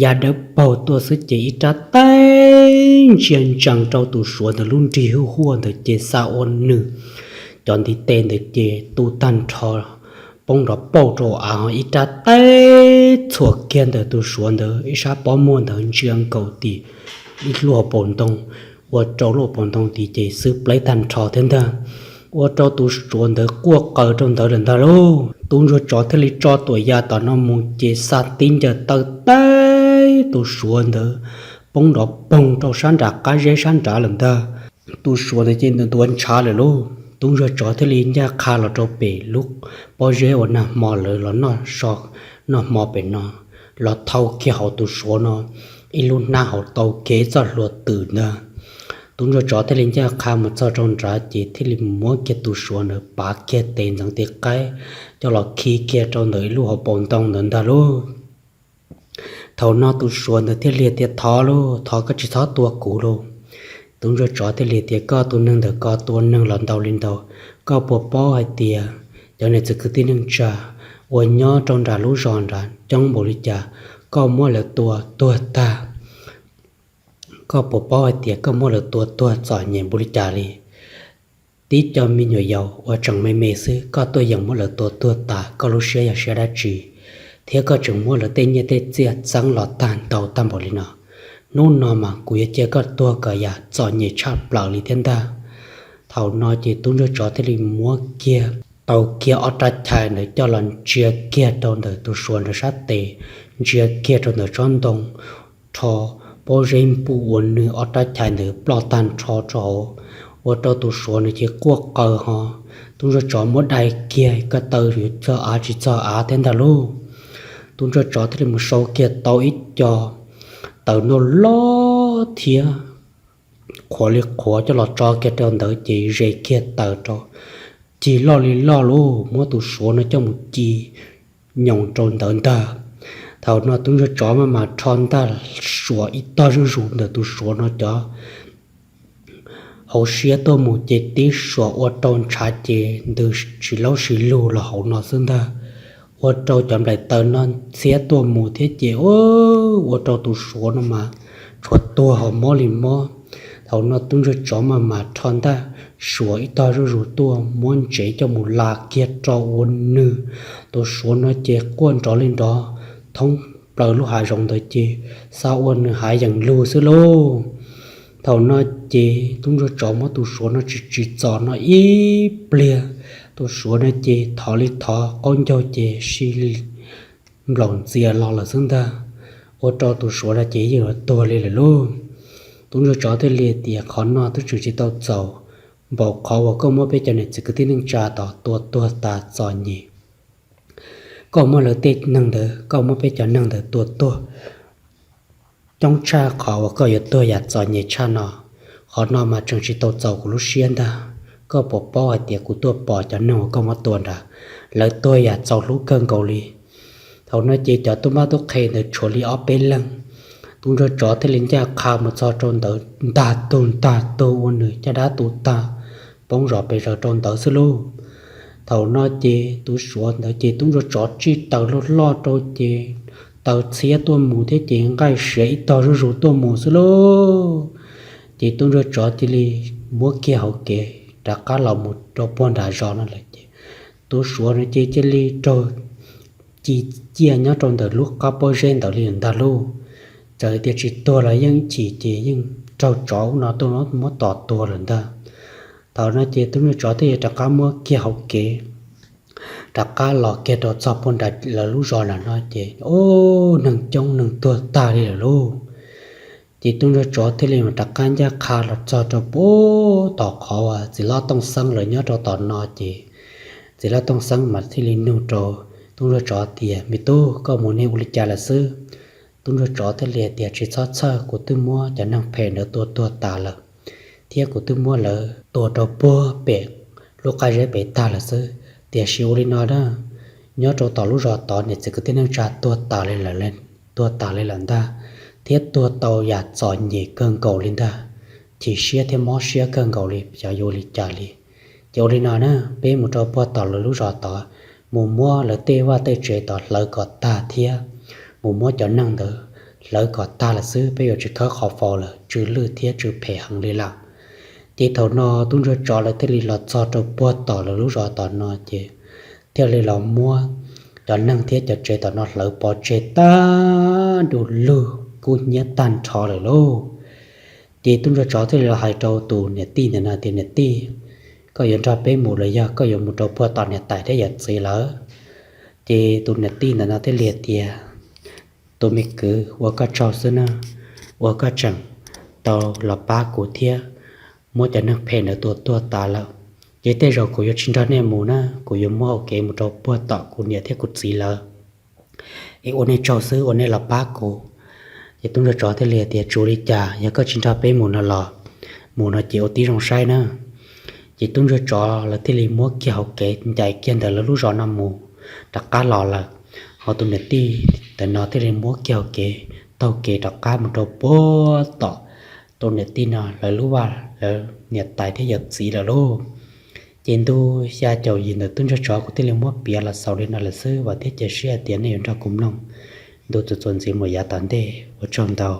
ya dawb paug tuaj xwb ces ib rab teb ntsia ntsees rau tus suav ntawd lub nrig hwj huaj ntawd ces xa ua nws cov ntiv tes ntawd ces tu tag nrho poob nrov pauj rau av, ib rab teb txhuam kiag ntawm tus suav ntawd ib sab pob muag ntawd ntsia nkaus tim ib lub hauv paus ntoo, ua rau lub hauv paus ntoo tid ces xwb pleb tag nrho thiab ntag. Ua rau tus suav ntawd quaj qaws rau ntawd lawm ntag lauj. Tub ntsuag tsov thiaj li tso tuam ya tom no mus ces xa tib ncaws taw teb tus suav ntawd poob nrov poog rau sab nram qab zeb sab nrad lawm ntag. Tus suav ntawd ces ntuav ntshav lawm lauj. Tub ntsuag tsov thiaj li ncaj qha los rau pem lub pob zeb uas nag hmo lawv los noj so noj hmo pem no, los thau kiag hauv tus suav no ib lub hnab hauv tau kiag ib txoj hlua twm ntag. Tub ntsuag tsov thiaj li ncaj qha mus txog rau nrad ces thiaj li muab kiag tus suav ntawd pav kiag tes ntxeev tes qaib coj los khi kiag rau ntawm ib lub hauv paus ntoo ntawd ntag lauj. Thaum no tus suav ntawd thiaj li tias, Thov lauj, thov koj tsis txhob tua kuv lauj. Tub ntsuag tsov thiaj li tias, Koj tus neeg ntawm ko tua neeg los ntau li ntau, koj puas paub hais tias cov niam txiv kwv tij neej tsa uas nyob rau nram lub zos nrad coob npaum li cas, koj muab lawv tua tuag tag? Koj puas paub hais tias koj muab lawv tua tuag txom nyem npaum li cas li? Tib co me nyuam yaus uas tseem me me xwb koj tuaj yeem muab lawv tua tuag tas, koj lub siab yog siab dab tsi? Thiab koj tseem muab lawv tej nyiaj tej txiaj txeeb los tag ntau tag npaum li no. Hnub no mas kuv yuav cia koj tuag kom yam txom nyem tshaj plaws li thiab ntag. Thaum no ces tub ntsuag tsov thiaj li muab kiag tau kiag ob rab chais ntawd coj los ntsia kiag rau ntawm tus suav ntawd sab tes, ntsia kiag rau ntawm tsob ntoo, rho pob zeb npuj ua nws ob rab chais ntawd ploj tag nrho rau hauv, ua rau tus suav ntawd ces quaj qaws ho. Tub ntsuag tsov muab dai kiag ko taw yuav txog av tsis txog av thiab ntag lauj. Tub ntsuag tsov thiaj li mus sau kiag tau ib co taws noj loj thiab qhuav li qhuav coj los tso kiag rau ntawd ces zes kiag taws rau, cig loj li loj lauj, muab tus suav no coj mus ci nyoos rau ntawd ntag. Thaum no tub ntsuag tsov maj mam rho ntaj suas ib tog zuj zus ntawm tus suav no cov hauv siab tuaj mus ces tib suas ua rau ntshav ces ntws sis laub sis lug los hauv no xwb ntag. Ua rau cov nplaim taws no ntxhiab tuaj mus thiab ces ua rau tus suav no mas tshuav tuag ho mob li mob. Thaum no tub ntsuag tsov maj mam rho ntaj suas ib tog zuj zus tuaj muab ntsev coj mus la kiag rau ua nws. Tus suav no ces quaj nrov li nrov, thoob plaws lub hav zoov ntawd ces xav ua nws hav yeem lug xwb lauj. Thaum no ces tub ntsuag tsov muab tus suav no tsis tsis txom no ib pliag, tus suav no ces thov li thov qaub ncaug ces si li nplaum ntxias los lawm xwb ntag. Ua rau tus suav no ces yeej yuav tuag li lawm lauj. Tub ntsuag tsov thiaj li tias, qhov no twb tseem tsis tau txaus npaum qhov uas koj muab peb cov niam txiv kwv tij neej tsa tod tua tuag tas txom nyem. Koj muab lawv tej neeg ntawd, koj muab peb cov neeg ntawd tua tuag coob tshaj qhov uas koj yuav tuag yam txom nyem tshaj no. Qhov no mas tseem tsis tau txaus kuv lub siab ntag. Koj puas paub hais tias kuv tuaj pom cov neeg uas koj muab tua nrad, lawv tuag yam txaus hlub kawg nkaus li. Thaum no ces cov tub mab tub qhe ntawd tshuav li ob peb leeg. Tub ntsuag tsov thiaj li ncaj qha mus txog rau ntawd ntag tug ntag tug ua nws caj dab tu tag, poob zom pes zaws rau ntawd xwb lauj. Thaum no ces tus suav ntawd ces tub ntsuag tsov tsij taws loj loj rau ces taws txhiab tuaj mus thiab ces nqaij siav ib tog zuj zus tuaj mus xwb lauj. Ces tub ntsuag tsov cia li muab kiag hauv kev rov qab los mus rau puag nram zos no lawm ces tus suav no ces cia li raug ci ciaj nyob rau ntawm lub qab pob zeb ntawd li ntag lauj. Txawm tias tsis tuag los yeej ib chim ces yeej raug tsov ub no tuaj muab tom tua lawm ntag. Thaum no ces tub ntsuag tsov thiaj li rov qab muab kiag hauv kev rov qab los kiag rau txog puag nram lawv lub zos nram no ces ub, neeg coob neeg tuag tag li lawm lauj. Ces tub ntsuag tsov thiaj li mas rov qab ncaj qha los txog rau puag tom qhov uas txiv hlob Tooj Xeeb lawv nyob rau tom no ces txiv hlob Tooj Xeeb mas thiaj li nug rau tub ntsuag tsov tias, me tub, koj mus nej ua li cas lawm xwb? Tub ntsuag tsov thiaj li tias, tsis txhob txhawj, kuv twb muab cov neeg phem ntawd tua tuag tas lawm, thiab kuv twb muab lawv tua rau puag pem lub qab zeb pem tag lawm xwb. Tiam sis ua li no na, nyob rau tom lub zos tod niam txiv kwv tij neej tsa tuag tas li lawm, tuag tas li lawm ntag, thiab tuag tau yam txom nyem kawg nkaus li ntag, chim siab thiab mob siab kawg nkaus li, xyov yuav ua li cas li. Ces ua li no na, peb mus rau puag tom lawv lub zos tod, mus muab lawv tej vaj tej tsev tod hlawv kom tag thiab mus muab cov neeg ntawd hlawv kom tag lawm xwb, peb yuav tsis khawb qhov faus lawm, tsw lwj thiab tsw phem heev li lawm. Ces thaum no tub ntsuag tsov lawv thiaj li los txog rau puag tom lawv lub zos tom no ces thiaj li los muab cov neeg thiab cov tsev tom no hlawv pov tseg tag du lug kub hnyiab tag nrho lawm lauj. Ces tub ntsuag tsov thiaj li los hais rau tus niam tij ntawm no tias, niam tij, koj yuav nrog peb mus los yog koj yuav mus rau puag tom niam tais thiab yawm txiv lawm? Ces tus niam tij ntawm no thiaj li tias, tus me kwv, ua koj tsaug xwb na, ua koj tseem tau los pab kuv thiab muab cov neeg phem ntawd tua tuag tas lawm. Ces tej zaum kuv yuav tsis nrog nej mus na, kuv yuav muab hau kev mus rau puag tom kuv niam thiab kuv txiv lawm. Es ua nej tsaug xwb uas nej los pab kuv. Ces tub ntsuag tsov thiaj li tias, tsis ua li cas, yog koj tsis nrog peb mus no los, mus no ces ua tib zoo saib na. Ces tub ntsuag tsov lawv thiaj li muab kiag hau kev ncaim kiag ntawm lawv lub zos no mus rov qab los lawm. Ho tus niam tij ntawm no thiaj li muab kiag hau kev taug kev rov qab mus rau puag tom tus niam tij no lawv lub vaj lawv niam tais thiab yawm txiv lawm lauj. Ces ntu xya caum yim ntawm tub ntsuag tsov kuv thiaj li muab piav los xaus li no lawm xwb, vam thiab cia siab hais tias nej yuav nrog kuv mloog ntu txuas txuas ntxiv mus yav tom ntej. Ua tsaug ntau.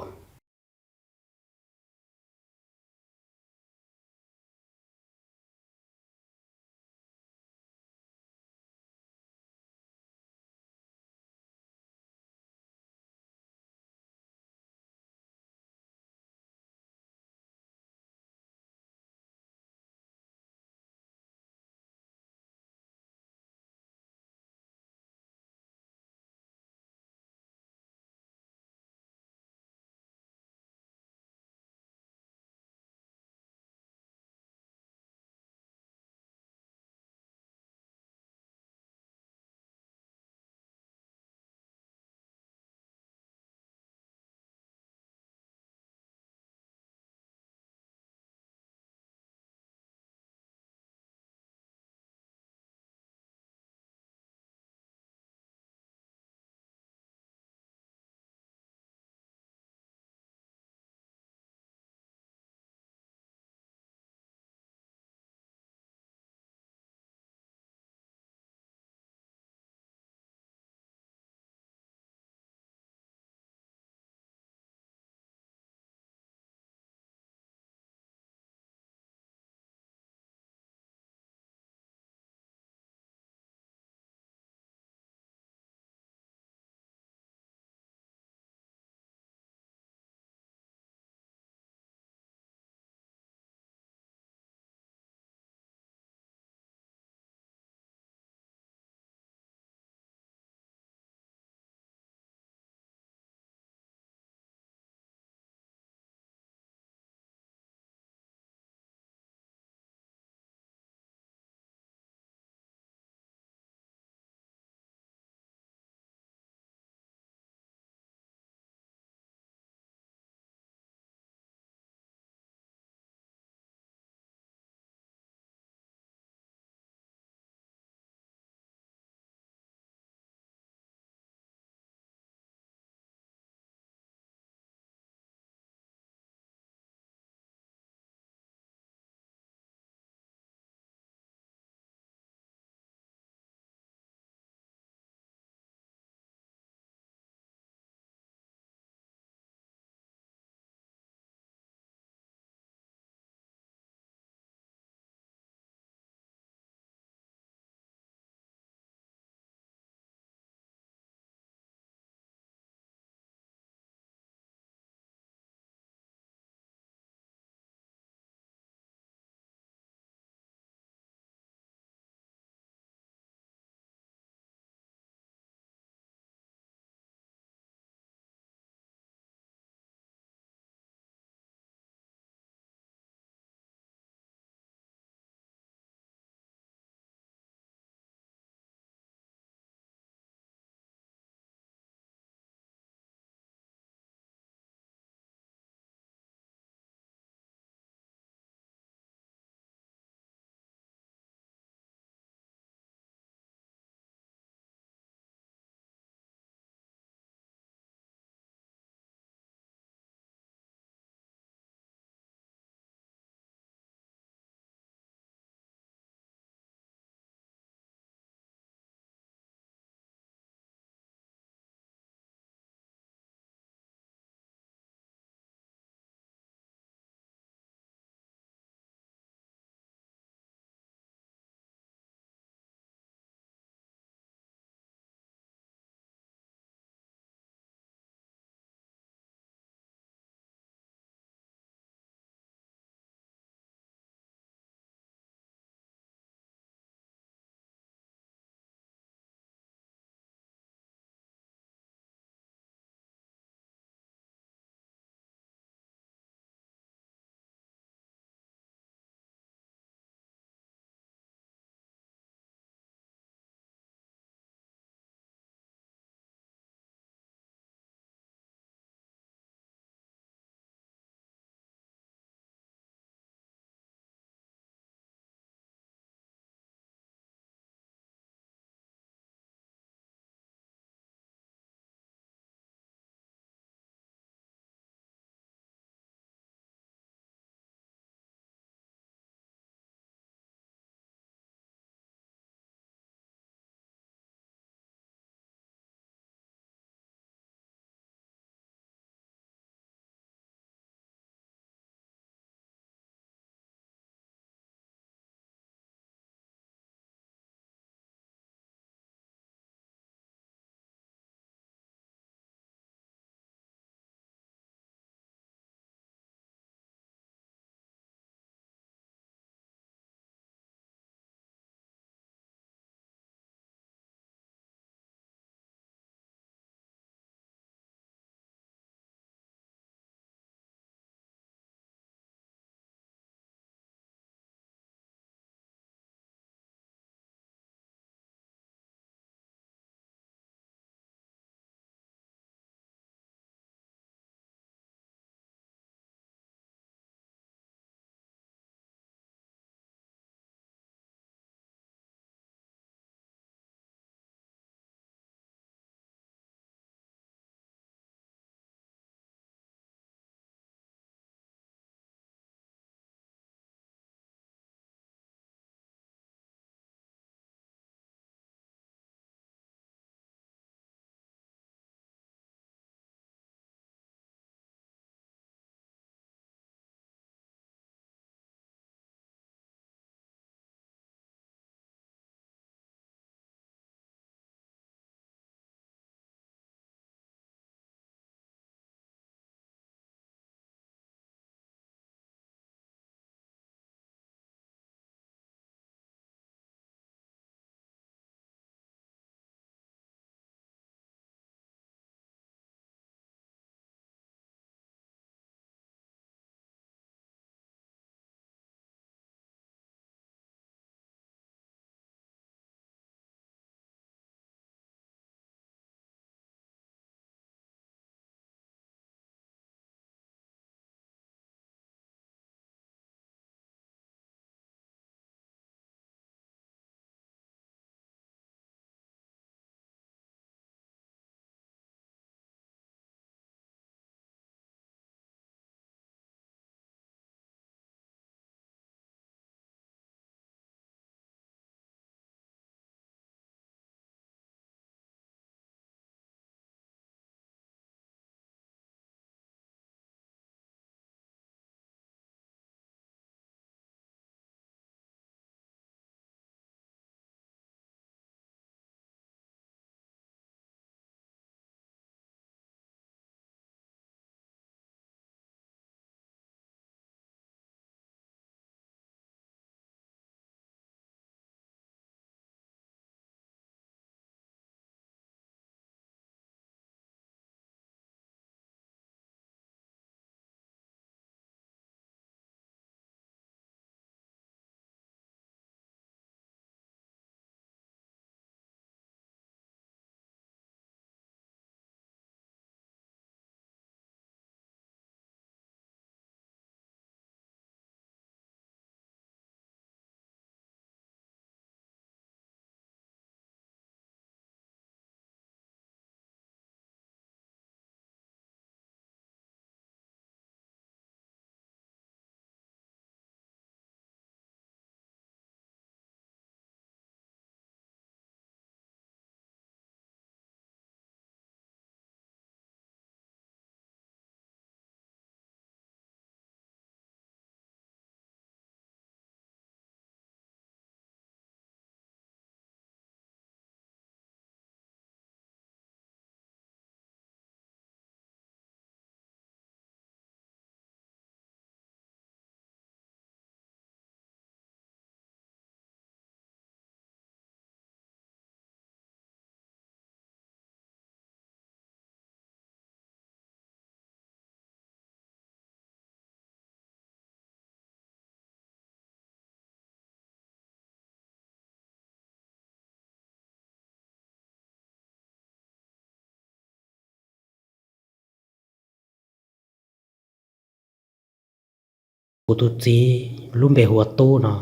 Kuv tus txiv lub npe hu ua Tub no,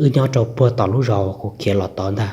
wb nyob rau puag tom lub zos uas kuv khiav los tod ntag.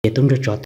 Ces tub ntsuag tsov